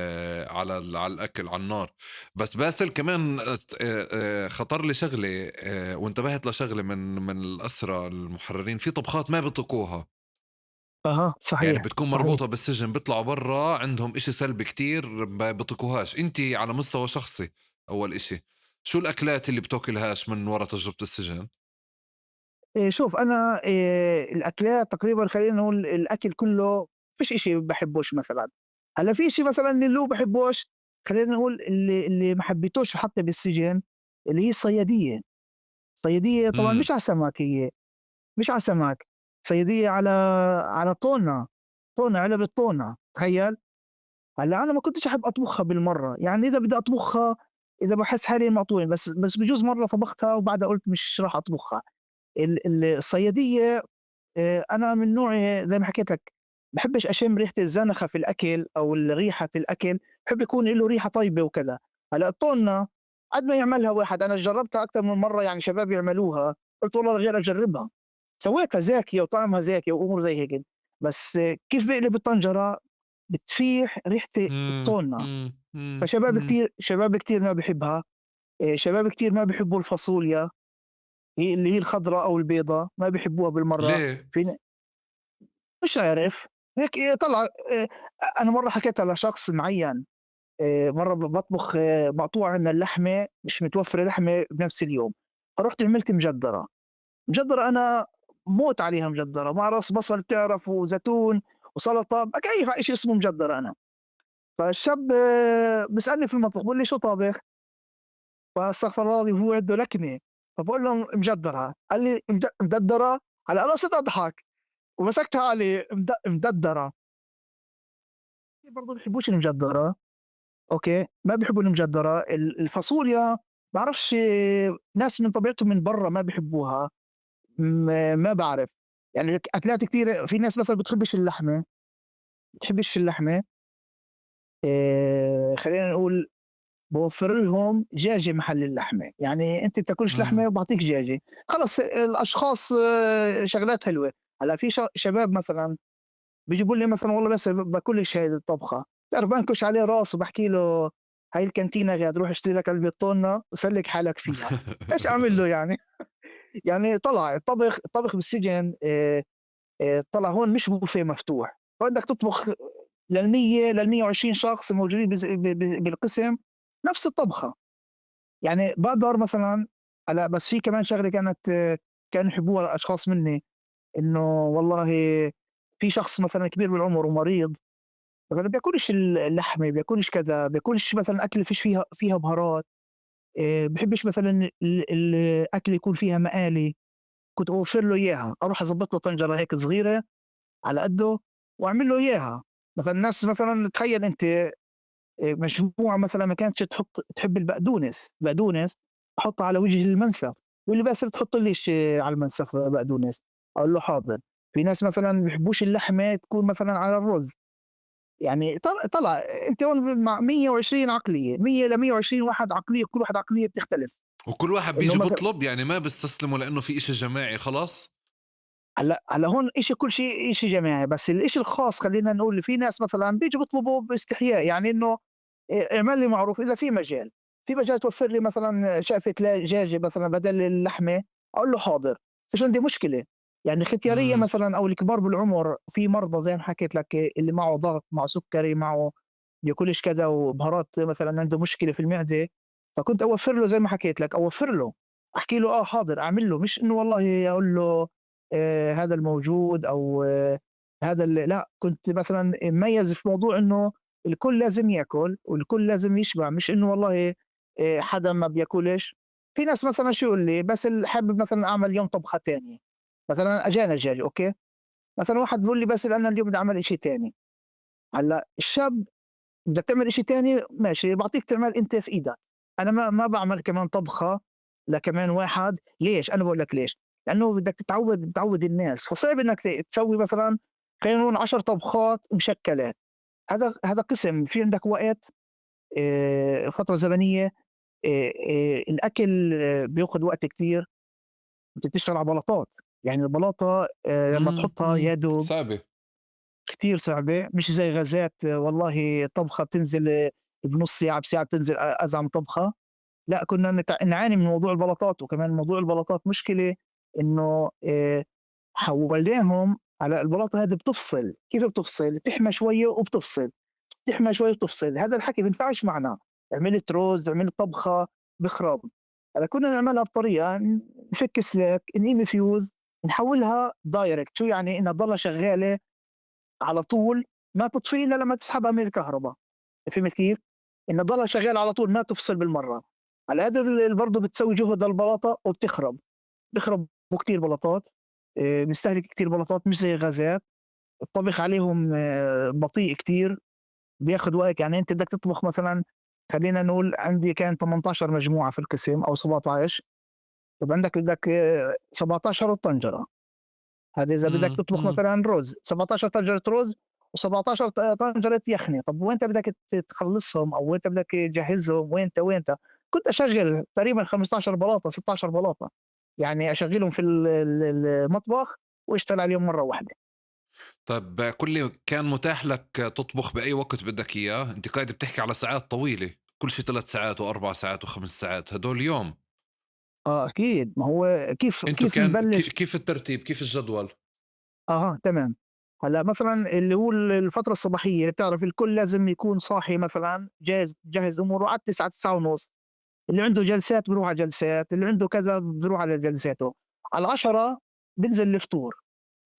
على ال على الاكل على النار. بس باسل كمان خطر لي شغله، وانتبهت لشغلة من الاسرى المحررين، في طبخات ما بيطيقوها. صحيح. يعني بتكون مربوطة بالسجن، بيطلعوا برا عندهم إشي سلبي كتير ما بيطيقوهاش. انت على مستوى شخصي اول إشي، شو الاكلات اللي بتاكلهاش من وراء تجربه السجن؟ شوف انا الاكلات تقريبا خلينا نقول الاكل كله فيش إشي بحبوش. مثلا هلا في شيء مثلا اللي هو بحبوش، خلينا نقول اللي ما حبيتوش حتى بالسجن، اللي هي الصياديه. الصياديه طبعا مش على سمك، هي مش على سمك، صياديه على طونة، طونة، علبة طونة، تخيل. هلا انا ما كنتش احب اطبخها بالمرة، يعني اذا بدي اطبخها اذا بحس حالي معطونة، بس بجوز مرة طبختها وبعدها قلت مش راح اطبخها. الصياديه انا من نوعي زي ما حكيت لك بحبش اشم ريحه الزنخه في الاكل او ريحه الاكل، بحب يكون له ريحه طيبة وكذا. هلا الطونه قد ما يعملها واحد، انا جربتها اكثر من مرة، يعني شباب يعملوها، قلت والله غير اجربها، سويتها زاكية وطعمها زاكية وامور زي هيك، بس كيف بقلب الطنجره بتفيح ريحه الطونه. فشباب كثير، شباب كثير ما بحبها. شباب كثير ما بحبوا الفاصوليا، هي اللي هي الخضراء او البيضاء، ما بحبوها بالمرة. ليه؟ مش عارف هيك طلع. أنا مرة حكيتها لشخص معين، مرة بطبخ مقطوع عندنا اللحمة، مش متوفرة لحمة بنفس اليوم، فرحت عملت مجدرة. مجدرة أنا موت عليها، مجدرة مع راس بصل بتعرف وزيتون وسلطة، بكيف على شيء اسمه مجدرة أنا. فالشاب بيسألني في المطبخ بقول لي شو طابخ؟ فاستغفر الله العظيم هو عنده لكنة، فبقول له مجدرة، قال لي مددرة. هلا أنا صرت أضحك ومسكتها عليه مددرة. برضه بيحبوش المجدرة، okay ما بيحبوا المجدرة. الفاصوليا بعرفش ناس من طبيعتهم من برا ما بيحبوها، ما بعرف يعني أكلات كثيرة. في ناس مثلا بتحبش اللحمة، بتحبش اللحمة، خلينا نقول بوفر لهم دجاجة محل اللحمة، يعني أنت بتاكلش لحمة وبعطيك دجاجة، خلص الأشخاص شغلات حلوة. هلا في شباب مثلا بيجيبوا لي مثلا والله بس باكلش هاي الطبخة، بتعرف بنكش عليه راسه بحكي له هاي الكانتينة غاد، روح اشتري لك علبة طونة وسلك حالك فيها. ايش اعمل له يعني؟ يعني طلع الطبخ بالسجن طلع هون مش بوفيه مفتوح، فبدك تطبخ لل100 لل120 شخص الموجودين بالقسم نفس الطبخة. يعني بقدر مثلا هلا، بس في كمان شغلة كانوا يحبوها الأشخاص مني، إنه والله في شخص مثلا كبير بالعمر ومريض مثلا بياكلش اللحمة، بياكلش كذا، بياكلش مثلا أكل فيش فيها بهارات، بحبش مثلا الأكل يكون فيها مقالي، كنت أوفر له إياها، أروح أظبط له طنجرة هيك صغيرة على قده وأعمل له إياها. مثلا الناس مثلا تخيل أنت مجموعة مثلا ما كانتش تحب البقدونس، بقدونس أحطها على وجه المنسف، واللي بس تحط ليش على المنسف بقدونس، أقول له حاضر. في ناس مثلا ما بيحبوش اللحمة تكون مثلا على الرز، يعني طلع أنت هون مع 120 عقلية، 100 ل 120 واحد عقلية، كل واحد عقلية بتختلف، وكل واحد بيجي بيطلب، يعني ما بيستسلموا لأنه في إشي جماعي خلاص. هلا هون إشي كل شيء إشي جماعي، بس الإشي الخاص خلينا نقول في ناس مثلا بيجوا بيطلبوا باستحياء، يعني إنه اعمل لي معروف إذا في مجال، في مجال توفر لي مثلا شقفة دجاجة مثلا بدل اللحمة، أقول له حاضر، فيش عندي مشكلة. يعني ختيارية مثلًا أو الكبار بالعمر، في مرضى زي ما حكيت لك اللي معه ضغط، معه سكري، معه بياكلش كذا وبهارات، مثلًا عنده مشكلة في المعدة، فكنت أوفّر له زي ما حكيت لك، أوفّر له، أحكي له آه حاضر أعمل له، مش إنه والله أقول له هذا الموجود أو هذا لأ، كنت مثلًا مميز في موضوع إنه الكل لازم ياكل والكل لازم يشبع، مش إنه والله حدا ما بياكلش. في ناس مثلًا شو يقول لي: "بس حابب مثلًا أعمل اليوم طبخة تانية." مثلًا أجانا دجاج okay، مثلًا واحد بيقول لي: "بس أنا اليوم بدي أعمل إشي تاني." هلأ الشاب بدك تعمل إشي تاني ماشي، باعطيك تعمل أنت في إيدك. أنا ما باعمل كمان طبخة لكمان واحد، ليش؟ أنا باقول لك ليش، لأنه بدك تعوّد الناس، فصعب إنك تسوي مثلًا خلينا نقول 10 طبخات مشكلات. هذا قسم في عندك وقت، فترة زمنية، الأكل بياخد وقت كتير، أنت بتشتغل على بلاطات، يعني البلاطة لمّا تحطها يا دوب صعبة. كتير صعبة، مش زي غازات والله طبخة بتنزل بنص ساعة بساعة بتنزل أزعم طبخة. لا كنا نعاني من موضوع البلاطات، وكمان موضوع البلاطات مشكلة إنه حولناهم على البلاطة هذه بتفصل. كيف بتفصل؟ تحمى شوية وبتفصل، تحمى شوية وبتفصل. هذا الحكي بينفعش معنا، عملت رز عملت طبخة بخراب. هلا كنا نعملها بطريقة نفك سلاك، نقيم فيوز، نحولها direct. شو يعني؟ إنها تضلها شغالة على طول، ما تطفي إلا لما تسحبها من الكهرباء. فهمت كيف؟ إنها تضلها شغالة على طول، ما تفصل بالمرة. على هذا برضه بتسوي جهد للبلاطة وبتخرب، بخرب كتير بلاطات، بنستهلك كتير بلاطات، مش زي الغازات. الطبخ عليهم بطيء كتير، بياخد وقت. يعني انت بدك تطبخ مثلا، خلينا نقول عندي كان 18 مجموعة في القسم أو 17، طب عندك بدك 17 طنجرة. هذا إذا بدك تطبخ مثلا رز، 17 طنجرة رز و17 طنجرة يخني. طب وين بدك تخلصهم أو وين بدك تجهزهم؟ وين وين كنت أشغل تقريبا 15 بلاطة 16 بلاطة، يعني أشغلهم في المطبخ واشتغل عليهم مرة واحدة. طيب كل كان متاح لك تطبخ بأي وقت بدك إياه؟ أنت قاعد بتحكي على ساعات طويلة، كل شيء 3 ساعات و4 ساعات و5 ساعات هدول يوم. أكيد. ما هو انتو كيف كان نبلش؟ كيف الترتيب، كيف الجدول؟ تمام. هلا مثلا اللي هو الفترة الصباحية، بتعرف الكل لازم يكون صاحي مثلا، جاهز أموره على 9، تسعة ونص. اللي عنده جلسات بروح على جلسات، اللي عنده كذا بروح على جلساته. على 10 بنزل الفطور.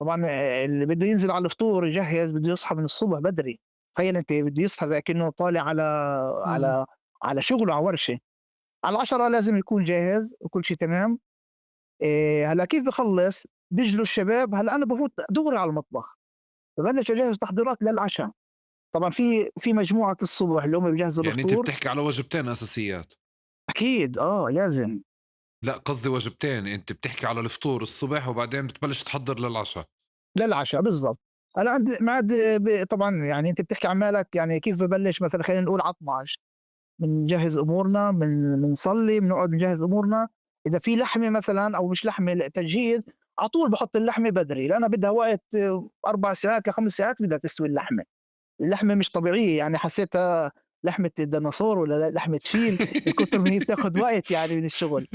طبعا اللي بده ينزل على الفطور يجهز، بده يصحى من الصبح بدري. تخيل انت بده يصحى زي كأنه طالع على شغله، على ورشة. على 10 لازم يكون جاهز وكل شيء تمام. هلا كيف بخلص؟ بيجلوا الشباب. هلا انا بفوت دغري على المطبخ، ببلش اجهز تحضيرات للعشاء. طبعا في مجموعة الصبح اللي هم بيجهزوا يعني انت الفطور. بتحكي على وجبتين اساسيات. اكيد، لازم. لا قصدي وجبتين، انت بتحكي على الفطور الصبح وبعدين بتبلش تحضر للعشاء. للعشاء بالضبط. هلا عندي معد طبعا يعني انت بتحكي عن مالك، يعني كيف ببلش مثلا خلينا نقول على 12 بنجهز امورنا، بنصلي، بنقعد نجهز امورنا. اذا في لحمه مثلا او مش لحمه تجهيز على طول بحط اللحمه بدري، لانها بدها وقت 4 ساعات ل5 ساعات بدها تستوي اللحمه. اللحمه مش طبيعيه، يعني حسيتها لحمه ديناصور ولا لحمه فيل من كثر ما هي بتاخذ وقت يعني من الشغل.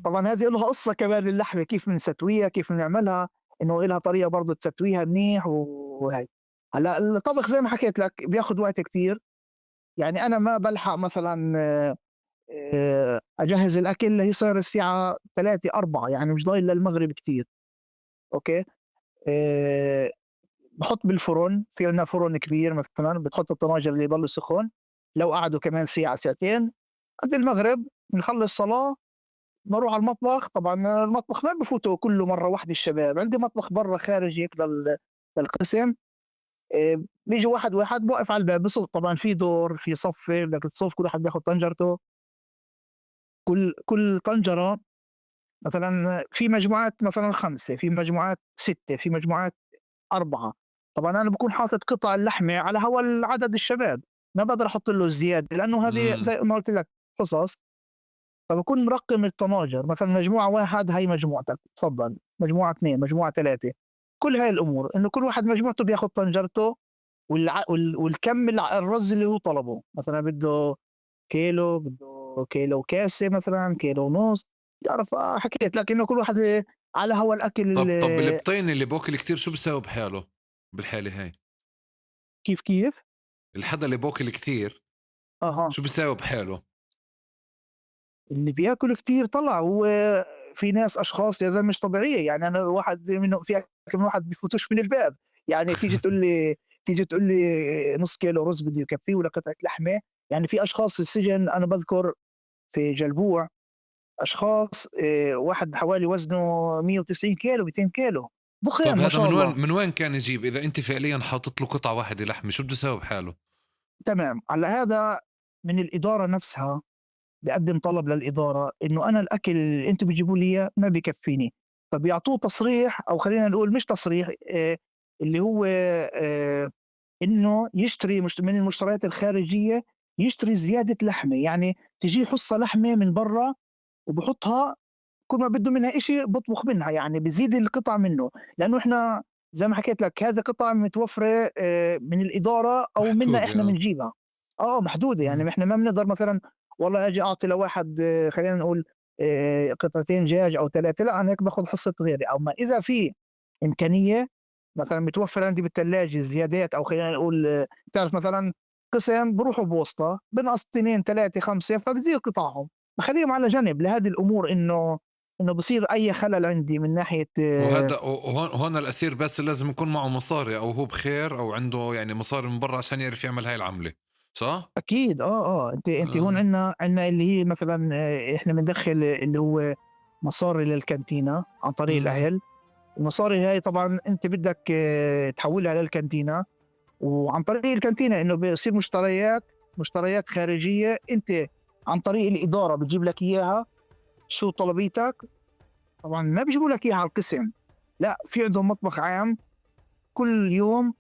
طبعا هذه لها قصه كمان اللحمه، كيف بنستويها، كيف بنعملها، انه لها طريقه برضه تستويها منيح وهي. هلا الطبخ زي ما حكيت لك بياخذ وقت كتير، يعني انا ما بلحق مثلا اجهز الاكل اللي هي صار الساعه 3 4، يعني مش ضايل للمغرب كتير. okay، بحط بالفرن، في عندنا فرن كبير مثلا، بتحط الطناجر اللي يضل سخن، لو قعدوا كمان ساعه ساعتين قبل المغرب بنخلص صلاه بروح على المطبخ. طبعا المطبخ ما بفوتوا كله مره واحده الشباب، عندي مطبخ برا خارجي هيك للقسم. بيجي واحد واحد بوقف على الباب بصف، طبعا في دور، في صفه بدك تصف، كل واحد بياخذ طنجرته. كل طنجره مثلا في مجموعات مثلا 5، في مجموعات 6، في مجموعات 4. طبعا انا بكون حاطط قطع اللحمه على هوا العدد الشباب، ما بقدر احط له زياده لانه هذه زي ما قلت لك قصص. فبكون مرقم الطناجر، مثلا مجموعه 1 هي مجموعتك تفضل، مجموعه 2، مجموعه 3، كل هاي الامور انه كل واحد مجموعته بياخذ طنجرته والكم الرز اللي هو طلبه، مثلا بده كيلو، بده كيلو وكاسه، مثلا كيلو ونص. بتعرف، حكيت لك انه كل واحد على هوا الأكل. طب البطين اللي بوكل كتير شو بيساوي بحاله بالحالة هاي؟ كيف؟ الحدا اللي بوكل كتير شو بيساوي بحاله؟ اللي بياكل كتير طلع هو في ناس أشخاص يا زلمة مش طبيعية، يعني أنا واحد منه، في أكل واحد بفوتوش من الباب، يعني تيجي تقول لي نص كيلو رز بده يكفيه ولا قطعة لحمة. يعني في أشخاص في السجن، أنا بذكر في جلبوع أشخاص، واحد حوالي وزنه 190 كيلو 200 كيلو بخير. طب ما هذا شاء الله. من وين كان يجيب إذا أنت فعليا حاطط له قطعة واحدة لحمة؟ شو بده يساوي بحاله؟ تمام. على هذا من الإدارة نفسها بقدم طلب للإدارة إنه أنا الأكل اللي أنتم بتجيبوا لي إياه ما بكفيني، فبيعطوه تصريح، أو خلينا نقول مش تصريح، اللي هو إنه يشتري من المشتريات الخارجية، يشتري زيادة لحمة، يعني تجي حصة لحمة من برا وبحطها، كل ما بده منها إشي بطبخ منها، يعني بزيد القطع منه، لأنه إحنا زي ما حكيت لك هذا قطع متوفرة من الإدارة أو منا محدودة، إحنا بنجيبها. محدودة، يعني إحنا ما بنقدر مثلاً والله أجي أعطي لواحد، خلينا نقول، قطعتين دجاج أو 3، لا أنا هيك باخذ حصة غيري. أو ما إذا في إمكانية مثلاً متوفر عندي بالثلاجة زيادات، أو خلينا نقول، بتعرف مثلاً قسم بروحوا بوسطة بنقص 2 3 5، فبزيد قطعهم، بخليهم على جنب لهذه الأمور، إنه بصير أي خلل عندي من ناحية، وهون الأسير بس لازم يكون معه مصاري، أو هو بخير، أو عنده يعني مصاري من برا عشان يعرف يعمل هاي العملة، صح؟ أكيد. أنت هون عندنا اللي هي مثلاً، إحنا بندخل اللي هو مصاري للكانتينا عن طريق الأهل. المصاري هاي طبعاً أنت بدك، تحولها للكانتينا، وعن طريق الكانتينا إنه بيصير مشتريات خارجية، أنت عن طريق الإدارة بتجيب لك إياها شو طلبيتك. طبعاً ما بيجيبوا لك إياها على القسم، لا، في عندهم مطبخ عام، كل يوم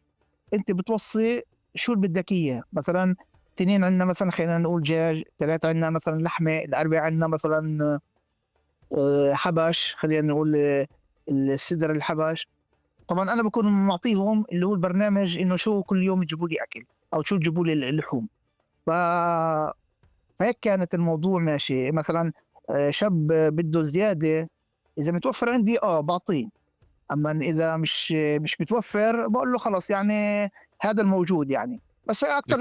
أنت بتوصي شو اللي بدك إياه. مثلاً 2 عندنا مثلاً خلينا نقول دجاج، 3 عندنا مثلاً لحمة، 4 عندنا مثلاً، حبش، خلينا نقول، السدر الحبش. طبعاً أنا بكون معطيهم اللي هو البرنامج إنه شو كل يوم يجيبوا لي أكل أو شو يجيبوا لي اللحوم. فهيك كانت الموضوع ماشي. مثلاً، شاب بده زيادة، إذا متوفر عندي، بعطيه، أما إذا مش متوفر بقول له خلص، يعني هذا الموجود يعني. بس أكثر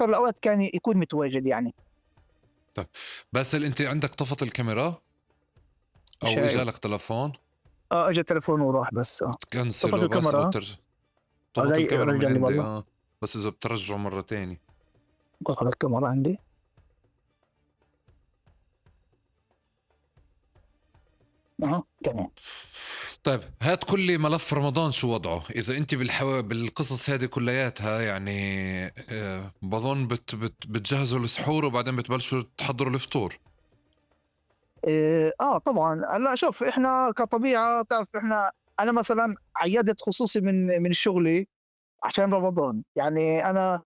الأوقات كان يكون متواجد يعني. طيب باسل، أنت عندك طفت الكاميرا؟ أو شايف. إجا لك تلفون؟ إجا تلفون وراح بس، تكنسل طفت وبس الكاميرا. أو ترجع. طفت الكاميرا من رجع لي عندي، والله. بس إذا بترجعه مرة تانية. قفل الكاميرا عندي. تمام. طيب هات كل ملف رمضان شو وضعه؟ إذا أنت بالقصص هذه كلياتها، بظن بتجهزوا السحور وبعدين بتبلشوا تحضروا الفطور. طبعاً. هلا شوف، إحنا كطبيعة، تعرف أنا مثلاً عيادة خصوصي من شغلي عشان رمضان. يعني أنا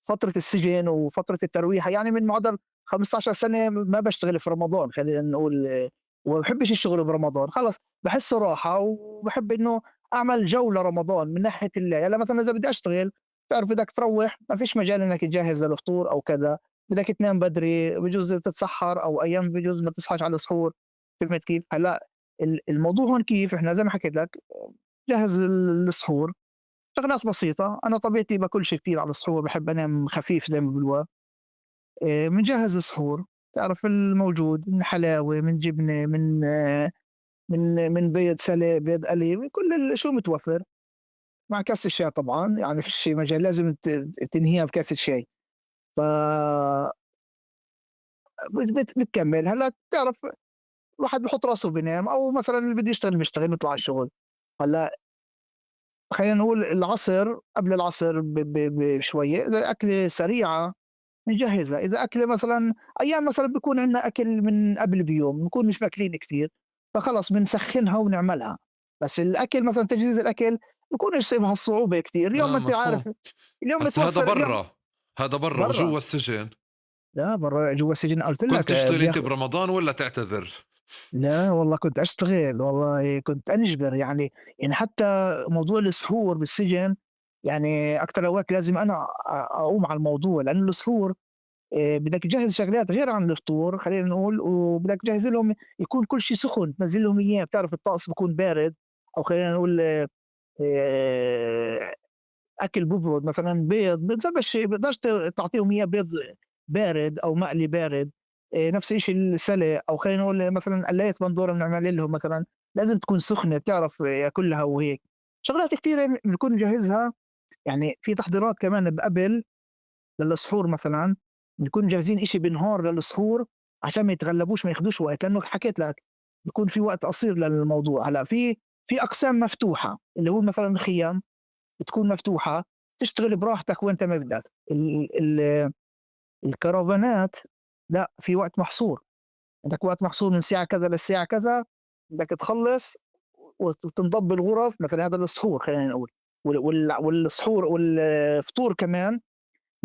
فترة السجن وفترة الترويحة، يعني من معدل 15 سنة ما بشتغل في رمضان، خلينا نقول، وما بحبش الشغل برمضان، خلص بحسه راحة، وبحب إنه أعمل جو لرمضان من ناحية الله. يعني مثلاً إذا بدي أشتغل، تعرف بدك تروح، ما فيش مجال إنك تجهز للفطور أو كذا، بدك تنام بدري، بجوز تتسحر، أو أيام بجوز ما تصحاش على السحور، فهمت كيف؟ هلا الموضوع هون كيف؟ إحنا زي ما حكيت لك جهز السحور، شغلات بسيطة. أنا طبيعتي باكلش كتير على السحور، بحب أنام خفيف زي ما بيقولوا. بنجهز السحور، تعرف الموجود من حلاوة، من جبنة، من بيض سلق، بيض قلي، من كل شو متوفر، مع كاس الشاي طبعا. يعني فيش مجال، لازم تنهيها بكاس الشاي. ف بتكمل. هلا تعرف الواحد بحط راسه بينام، او مثلا اللي بده يشتغل بيشتغل، بيطلع على الشغل. هلا خلينا نقول العصر، قبل العصر بشوية، إذا أكلة سريعة نجهزها. إذا أكلة مثلاً، أيام مثلاً بيكون عندنا أكل من قبل بيوم، بنكون مش ماكلين كتير، فخلص بنسخنها ونعملها. بس الأكل مثلاً، تجهيز الأكل بكون يصيبها الصعوبة كتير. اليوم أنت عارف، اليوم بس هذا متوفر، اليوم برا، هذا برا برا. وجوا السجن. لا، برا جوا السجن قلت كنت لك، تشتغل أنت برمضان ولا تعتذر؟ لا والله كنت أشتغل، والله كنت أنجبر. يعني حتى موضوع السحور بالسجن، يعني أكتر أوقات لازم أنا أقوم على الموضوع، لأنه السحور بدك تجهز شغلات غير عن الفطور خلينا نقول، وبدك تجهز لهم يكون كل شيء سخن، تنزل لهم اياه. بتعرف الطقس بيكون بارد، او خلينا نقول اكل ببرد، مثلا بيض بتقدرش تعطيهم اياه بيض بارد او مقلي بارد. نفس الشيء السلق، او خلينا نقول مثلا قلايه بندورة بنعمل لهم مثلا لازم تكون سخنة، بتعرف ياكلها وهيك. شغلات كثيرة بنكون نجهزها، يعني في تحضيرات كمان قبل للسحور، مثلا بنكون جاهزين إشي بالنهار للسحور عشان ما يتغلبوش، ما ياخدوش وقت، لانه حكيت لك بيكون في وقت قصير للموضوع. هلا في اقسام مفتوحة اللي هو مثلا خيام بتكون مفتوحة، تشتغل براحتك وانت ما بدك. الكرفانات لا، في وقت محصور، عندك وقت محصور من الساعة كذا للساعة كذا بدك تخلص وتنضب الغرف مثلا. هذا السحور خلينا نقول، والسحور والفطور كمان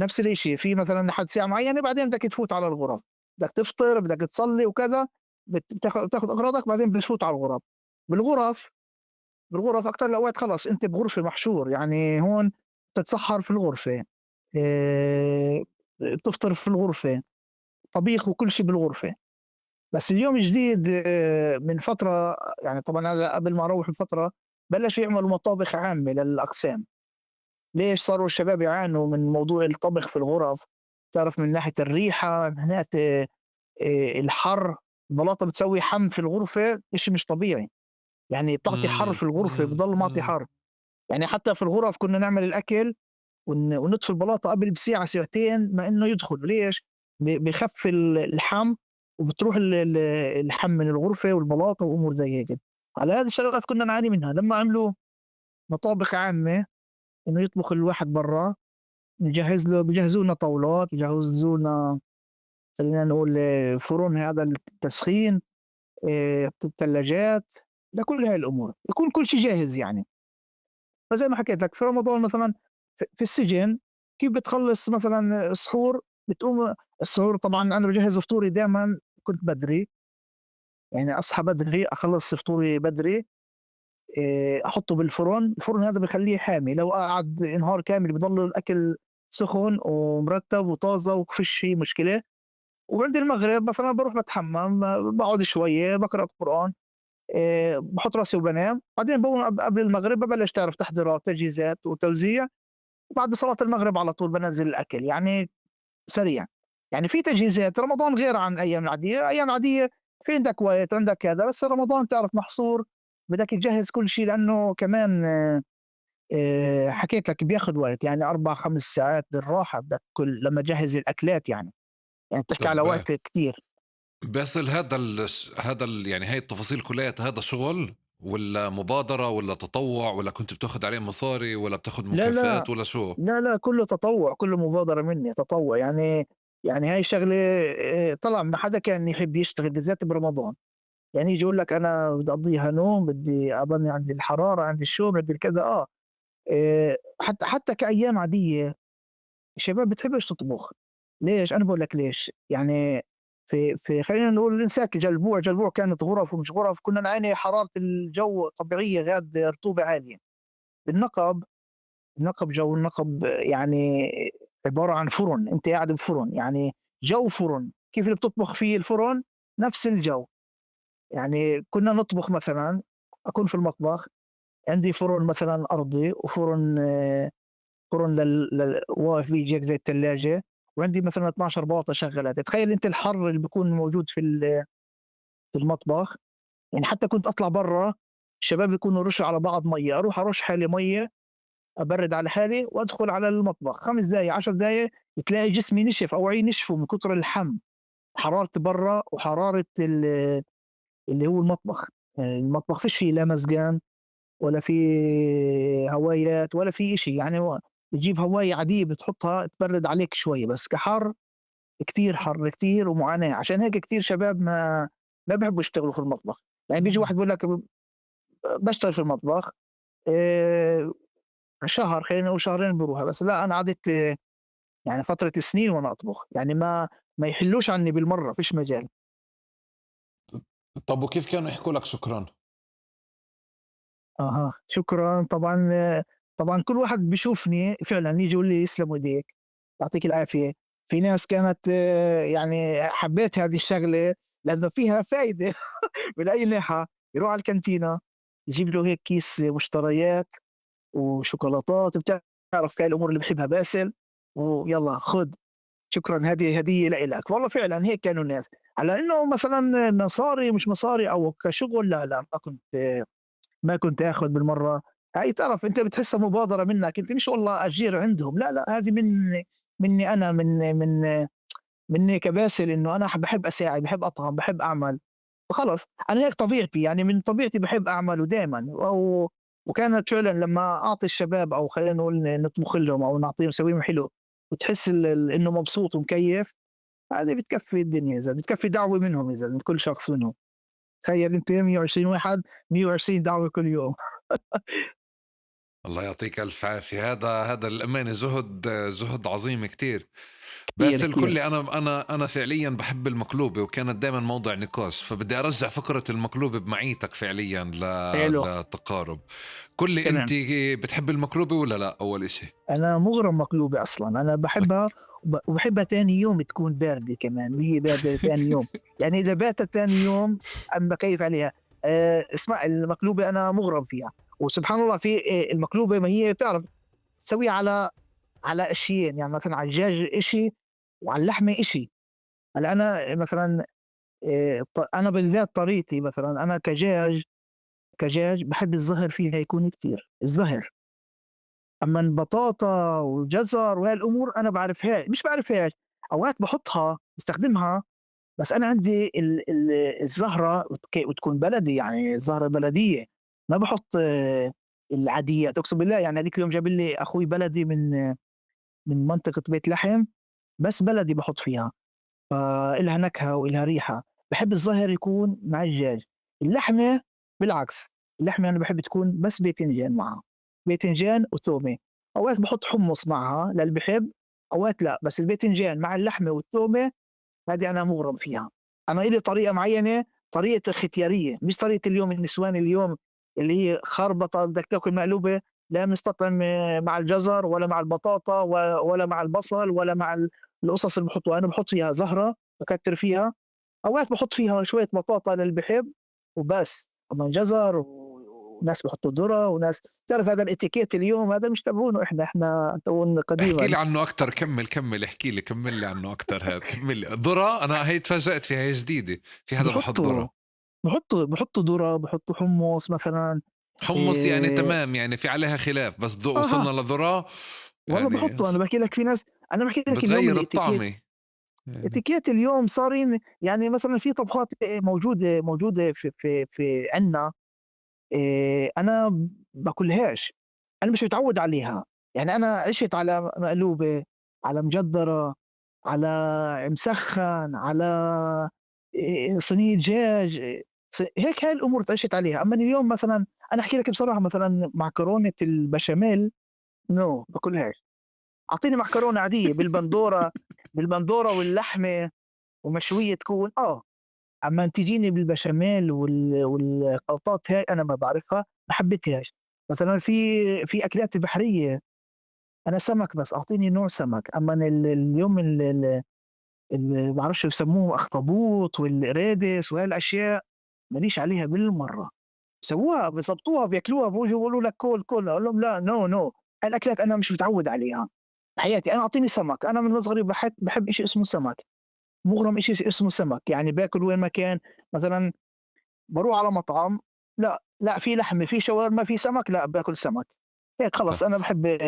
نفس الشيء، في مثلا لحد ساعة معينة، بعدين بدك تفوت على الغرف، بدك تفطر، بدك تصلي وكذا، بتاخذ اغراضك، بعدين بتفوت على الغرف. بالغرف اكثر الاوقات خلص انت بغرفه محشور، يعني هون تتسحر في الغرفة، بتفطر في الغرفة، طبيخ وكل شيء بالغرفة. بس اليوم جديد من فترة، يعني طبعا هذا قبل ما اروح بفترة، بلشوا يعملوا مطابخ عامة للاقسام. ليش صاروا الشباب يعانوا من موضوع الطبخ في الغرف؟ تعرف من ناحية الريحة، من ناحية الحر، البلاطه بتسوي حم في الغرفة، إشي مش طبيعي، يعني بتعطي حر في الغرفة، بضل معطي حر. يعني حتى في الغرف كنا نعمل الاكل ونطفي البلاطه قبل بساعة ساعتين ما انه يدخل. ليش؟ بخف الحم وبتروح الحم من الغرفة والبلاطه وامور زي هيك. على هذه الشغلات كنا نعاني منها. لما عملوا مطابخ عامة انه يطبخ الواحد برا، نجهز له، بجهزوا لنا طاولات، بجهزوا لنا خلينا نقول فرن هذا التسخين، ثلاجات، لكل هاي الامور، يكون كل شيء جاهز. يعني فزي ما حكيت لك في رمضان مثلا في السجن كيف بتخلص مثلا السحور، بتقوم السحور طبعا انا بجهز فطوري دائما، كنت بدري، يعني اصحى بدري اخلص فطوري بدري، احطه بالفرن. الفرن هذا بخليه حامي، لو قعد نهار كامل بضل الاكل سخن ومرتب وطازه وفيش شيء مشكلة. وعند المغرب مثلا بروح بتحمم، بقعد شوية بقرا قران، بحط راسي وبنام. بعدين بقوم قبل المغرب ببلش تعرف تحضيرات تجهيزات وتوزيع، وبعد صلاة المغرب على طول بنزل الاكل، يعني سريع. يعني في تجهيزات رمضان غير عن ايام العادية. ايام عادية في عندك وقت، عندك هذا، بس رمضان تعرف محصور، بدك تجهز كل شيء، لانه كمان حكيت لك بياخذ وقت، يعني 4-5 ساعات بالراحة بدك كل لما تجهز الاكلات، يعني بتحكي على وقت كثير. بس هذا يعني هاي التفاصيل كلها، هذا شغل ولا مبادرة ولا تطوع، ولا كنت بتاخذ عليه مصاري ولا بتاخذ مكافآت ولا شو؟ لا لا، كله تطوع، كله مبادرة مني تطوع. يعني هاي الشغلة طلع ما حدا كان يحب يشتغل بالذات برمضان، يعني يجي يقول لك انا بدي اقضيها نوم، بدي اضلني عندي الحرارة، عندي الشوب، عندي الكذا. حتى كايام عادية الشباب بتحبش تطبخ. ليش؟ انا بقول لك ليش. يعني في خلينا نقول نساك جلبوع كانت غرف ومش غرف، كنا نعاني حرارة الجو طبيعية، غاد رطوبة عالية. بالنقب، النقب جو النقب يعني عبارة عن فرن، انت قاعد بفرن، يعني جو فرن، كيف اللي بتطبخ فيه الفرن نفس الجو. يعني كنا نطبخ مثلا، اكون في المطبخ عندي فرن مثلا ارضي، وفرن فرن واقف بيجيك زي الثلاجة، وعندي مثلا 12 باطه شغلات. تخيل انت الحر اللي بيكون موجود في المطبخ. يعني حتى كنت اطلع برا الشباب يكونوا رشوا على بعض مية، اروح ارش حالي مية، ابرد على حالي وادخل على المطبخ 5 دقائق 10 دقائق، تلاقي جسمي نشف او عيني نشفوا من كثر الحم، حرارة برا وحرارة اللي هو المطبخ. يعني المطبخ فيش فيه لا مزقان ولا في هوايات ولا في إشي، يعني بتجيب هواية عادية بتحطها تبرد عليك شوية، بس كحر كتير، حر كتير ومعاناة. عشان هيك كتير شباب ما بيحبوا يشتغلوا في المطبخ. يعني بيجي واحد بيقول لك بشتغل في المطبخ شهر، خلينا نقول شهرين بروح، بس لا أنا قعدت يعني فترة سنين وأنا أطبخ، يعني ما يحلوش عني بالمرة، فيش مجال. طب وكيف كانوا يحكوا لك شكرا؟ شكرا. طبعا كل واحد بيشوفني فعلا يجي يقول لي يسلم ايديك، يعطيك العافية. في ناس كانت يعني حبيت هذه الشغلة لأنه فيها فايدة. من أي ناحية؟ يروح على الكانتينا يجيب له هيك كيس مشتريات وشوكولاتات، بتعرف هاي الأمور اللي بحبها باسل، ويلا خد شكرا هذه هدية لإلك. والله فعلا هيك كانوا الناس. على إنه مثلا مصاري مش مصاري أو كشغل، لا لا، ما كنت آخذ بالمرة. هاي تعرف أنت بتحسها مبادرة منك أنت، مش والله أجير عندهم، لا لا، هذه مني أنا، من مني كباسل، إنه أنا بحب أساعد، بحب أطعم، بحب أعمل، وخلص أنا هيك طبيعتي، يعني من طبيعتي بحب أعمل ودائما. وكانت فعلا لما أعطي الشباب أو خلينا نقول نطبخ لهم أو نعطيهم نسوي لهم حلو، وتحس إنه مبسوط ومكيف، هذه بتكفي الدنيا، إذا بتكفي دعوة منهم، إذا من كل شخص منهم. تخيل أنت 120 واحد، 120 دعوة كل يوم. الله يعطيك ألف عافية. هذا الأمانة جهد عظيم كتير. بس الكل أنا فعليا بحب المقلوبة، وكانت دائما موضوع نقاش، فبدي أرجع فكرة المقلوبة بمعيتك فعليا لتقارب. كل أنت بتحب المقلوبة ولا لا؟ أول إشي أنا مغرم مقلوبة أصلا، أنا بحبها وبحبها تاني يوم تكون باردة كمان، وهي باردة تاني يوم يعني إذا باتت تاني يوم أنا بكيف عليها. اسمع، المقلوبة أنا مغرم فيها، وسبحان الله في المقلوبة ما هي بتعرف تسويها على أشياء، يعني مثلا على الدجاج إشي وعلى اللحمة إشي. هلا أنا مثلا أنا بالذات طريقتي مثلا أنا كجاج بحب الزهر فيها يكون كتير الزهر، أما البطاطا والجزر وهالأمور أنا بعرفها، مش بعرفهاش، أوقات بحطها بستخدمها، بس أنا عندي الزهرة وتكون بلدي، يعني الزهرة بلدية، ما بحط العادية. أقسم بالله يعني هذيك اليوم جاب لي أخوي بلدي من منطقة بيت لحم، بس بلدي بحط فيها، فإلها نكهة وإلها ريحة. بحب الزهر يكون مع الدجاج. اللحمة بالعكس، اللحمة أنا بحب تكون بس باذنجان معها، باذنجان وتومة، أوقات بحط حمص معها للي بحب، أوقات لا، بس الباذنجان مع اللحمة والتومة هذه أنا مغرم فيها. أنا إلي طريقة معينة، طريقة ختيارية، مش طريقة اليوم النسوان اليوم اللي هي خربطة بدك تاكل مقلوبة، لا مستطعم مع الجزر ولا مع البطاطا ولا مع البصل ولا مع القصص اللي بحطوها. أنا بحط فيها زهرة بكتر فيها، أوقات بحط فيها شوية بطاطا للي بحب وبس. أما جزر وناس بحطوا ذرة وناس تعرف هذا الاتيكيت اليوم هذا مش تبعونه إحنا تبعون قديما. احكي لي عنه أكتر، كمل احكي لي، كمل لي عنه أكتر. هذا كمل لي ذرة، أنا هي تفاجأت فيها، هي جديدة، في هذا بحط ذرة، بحطوا ذرة، بحطوا حمص مثلا. حمص يعني تمام، يعني في عليها خلاف، بس وصلنا لذرة والله يعني بحطوا. أنا بحكي لك في ناس، أنا بحكي لك اليوم الطعمة يعني. اتيكيت اليوم صارين، يعني مثلا في طبخات موجودة في في في عنا، أنا باكلهاش، أنا مش متعود عليها. يعني أنا عشت على مقلوبة، على مجدرة، على مسخن، على صينية دجاج، هيك هاي الأمور عشت عليها. أما اليوم مثلا أنا أحكي لك بصراحة، مثلا معكرونة البشاميل no باكلهاش. أعطيني معكرونة عادية بالبندورة بالبندورة واللحمة ومشوية تكون أما تجيني بالبشاميل والخلطات هاي أنا ما بعرفها، ما حبيتهاش. مثلا في أكلات بحرية، أنا سمك بس أعطيني نوع سمك. أما اليوم اللي بعرفش بسموه أخطبوط والقرادس وهالأشياء ماليش عليها بالمرة. بسووها بزبطوها بياكلوها، بيجوا بيقولوا لك كل كل، أقول لهم لا no no، هالأكلات أنا مش متعود عليها حياتي. أنا أعطيني سمك، أنا من صغري بحب إشي اسمه سمك، مغرم إشي اسمه سمك، يعني باكل وين ما كان. مثلا بروح على مطعم، لا لا في لحمة في شاورما في سمك، لا باكل سمك هيك خلص. أنا بحب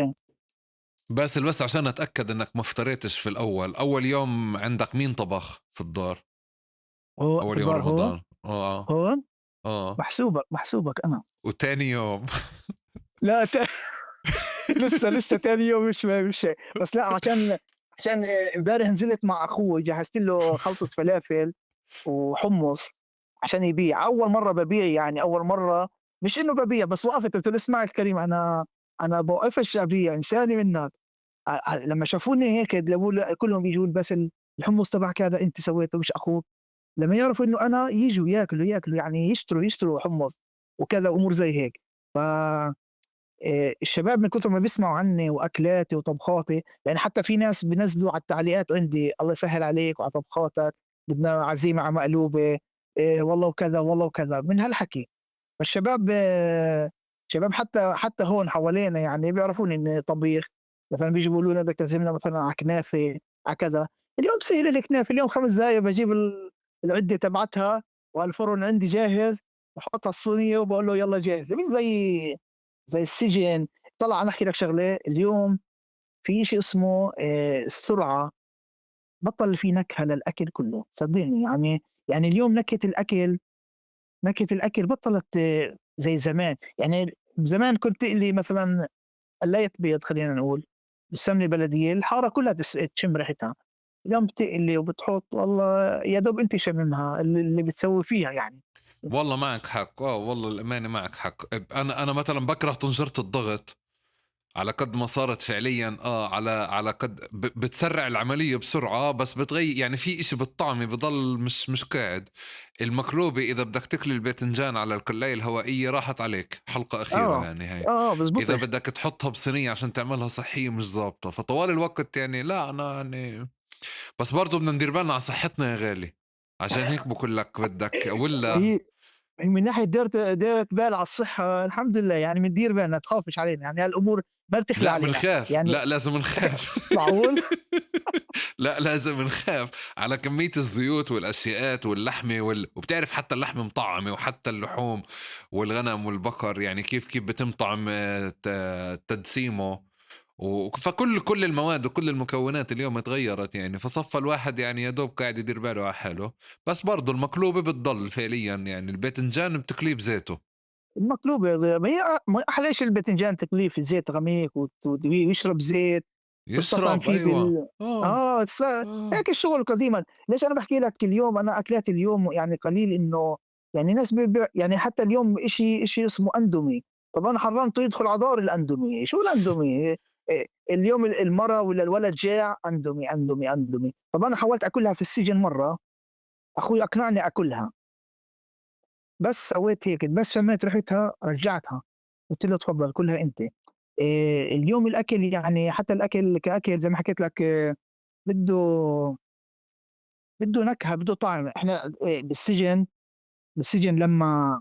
بس عشان أتأكد إنك ما افتريتش في الأول، أول يوم عندك مين طبخ في الدار؟ أول يوم رمضان هون محسوبك أنا. وتاني يوم لا لسه تاني يوم مش بس لا، عشان امبارح نزلت مع اخوي، جهزت له خلطة فلافل وحمص عشان يبيع. اول مرة ببيع، يعني اول مرة مش انه ببيع، بس وقفت قلت له اسمع الكريم، انا بوقفش ابيع، انساني منك. لما شافوني هيك كلهم بيجوا بس الحمص تبعك هذا انت سويته مش اخوك. لما يعرفوا انه انا يجوا ياكلوا يعني يشتروا حمص وكذا امور زي هيك. ف الشباب من كتر ما بيسمعوا عني وأكلاتي وطبخاتي، يعني حتى في ناس بينزلوا على التعليقات عندي الله يسهل عليك وعلى طبخاتك، بدنا عزيمة على مقلوبة، والله وكذا والله وكذا من هالحكي. فالشباب شباب حتى هون حوالينا يعني بيعرفوني إني طبيخ، مثلا بيجوا بيقولوا لنا بدك تعزمنا مثلا على كنافة على كذا. اليوم سهل الكنافة، اليوم 5 دقايق بجيب العدة تبعتها والفرن عندي جاهز، بحطها الصينية وبقول له يلا جاهزة. مش زي السجن. طلع أنا أحكي لك شغلة، اليوم في شيء اسمه السرعة، بطل في نكهة للأكل كله صدقني. يعني اليوم نكهة الأكل بطلت زي زمان. يعني زمان كنت تقلي مثلا قلاية بيض، خلينا نقول بالسمنة البلدية، الحارة كلها تشم ريحتها. اليوم بتقلي وبتحط والله يا دوب انت شممها اللي بتسوي فيها يعني. والله معك حق، والله الأمانة معك حق. أنا مثلا بكره طنجرة الضغط على قد ما صارت فعليا، على قد بتسرع العملية بسرعة، بس بتغير يعني في إشي بالطعم بضل مش قاعد. المقلوبة إذا بدك تكلي الباذنجان على القلاية الهوائية راحت عليك، حلقة أخيرة يعني هاي. بزبطش. إذا بدك تحطها بصينية عشان تعملها صحية مش ظابطة. فطوال الوقت يعني لا أنا يعني بس برضو بدنا ندير بالنا على صحتنا يا غالي، عشان هيك بقول لك بدك ولا هي من ناحية ديرة بال على الصحة الحمد لله، يعني بندير بالنا، تخافش علينا، يعني هالأمور ما بتخلى لا علينا. بنخاف. يعني لا لازم نخاف. معقول؟ لا لازم نخاف على كمية الزيوت والأشياءات واللحمة وبتعرف حتى اللحمة مطعمة، وحتى اللحوم والغنم والبقر يعني كيف بتم طعم تدسيمه فكل كل المواد وكل المكونات اليوم تغيرت يعني. فصفى الواحد يعني يا دوب قاعد يدير باله على حاله. بس برضو المقلوبة بتضل فعليا يعني الباذنجان بتقليه بزيته. المقلوبة ما هي ما أحلى شيء الباذنجان تقليه في زيت غميق ويشرب زيت يشرب، فيه أيوة. هيك الشغل قديما. ليش أنا بحكي لك اليوم أنا أكلات اليوم يعني قليل إنه يعني ناس يعني حتى اليوم إشي اسمه أندومي. طب أنا حرمته يدخل على دار الأندومي. شو الأندومي؟ اليوم المرأة ولا الولد جاع أندومي أندومي أندومي. طب أنا حاولت أكلها في السجن مرة، أخوي أقنعني أكلها، بس سويت هيك، بس شميت ريحتها رجعتها، قلت له تفضل كلها أنت. اليوم الأكل يعني حتى الأكل كأكل زي ما حكيت لك، بده نكهة، بده طعم. إحنا، بالسجن لما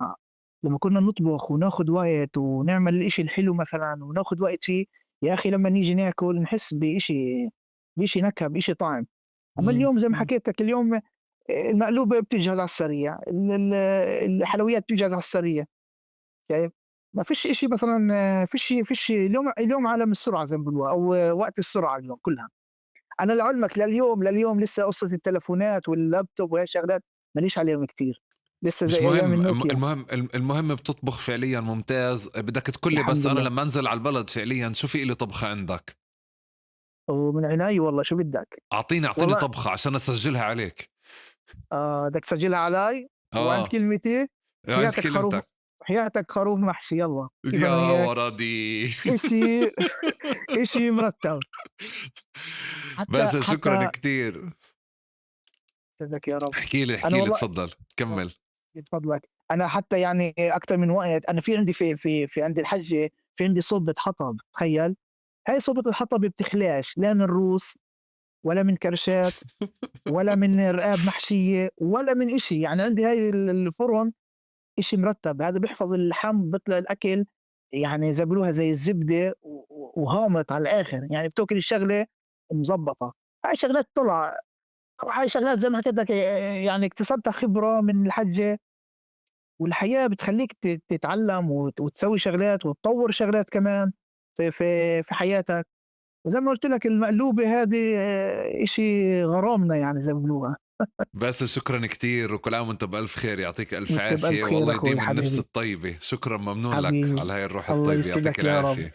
كنا نطبخ وناخد وقت ونعمل الإشي الحلو مثلا وناخد وقت فيه، يا أخي لما نيجي ناكل نحس بإشي نكهة، بإشي طعم. أما اليوم زي ما حكيت لك، اليوم المقلوبة بتجهز على السريع، الحلويات بتجهز على السريع، شايف؟ ما فيش إشي مثلاً، فيش اليوم عالم السرعة زي ما بيقولوا، أو وقت السرعة اليوم كلها. أنا لعلمك لليوم لسه قصة التلفونات واللابتوب وهي شغلات ماليش عليهم كتير، لسه مش زي أيام مهم. النوكيا. المهم بتطبخ فعلياً ممتاز. بدك تقول لي الحمد بس أنا لله. لما أنزل على البلد فعلياً شو في إلي طبخة عندك؟ ومن عيني والله. شو بدك؟ أعطيني والله طبخة عشان أسجلها عليك. بدك تسجلها علي؟ وعند كلمتي؟ عند كلمتك. حياتك خروف محشي. يلا. كيف يا أنا وياك؟ وردي. إشي مرتب. بس شكراً حتى كتير. سيدك يا رب. احكي لي، أنا احكي لي، والله تفضل، كمل. تفضلك. أنا حتى يعني أكتر من وقت، أنا في عندي في، في، في عندي الحجة، في عندي صوبة حطب، تخيل. هاي صوبة الحطب بتخلاش لا من روس ولا من كرشات ولا من رقاب محشية ولا من إشي. يعني عندي هاي الفرن إشي مرتب، هذا بيحفظ اللحم، بيطلع الأكل يعني زي بيقولوها زي الزبدة وهامط على الآخر، يعني بتاكل الشغلة مزبطة. هاي شغلات طلع، هاي شغلات زي ما حكيت لك، يعني اكتسبتها خبرة من الحجة، والحياة بتخليك تتعلم وتسوي شغلات وتطور شغلات كمان في حياتك. وزي ما قلت لك المقلوبة هذه، إشي غرامنا يعني زي ما بيقولوها. بس شكرا كتير، وكل عام وانت بألف خير، يعطيك ألف وانت بألف عافية، خير والله أخوي يديم النفس حبيبي. الطيبة. شكرا، ممنون لك حبيبي. على هاي الروح الله الطيبة، يسعدك يعطيك يا رب. العافية.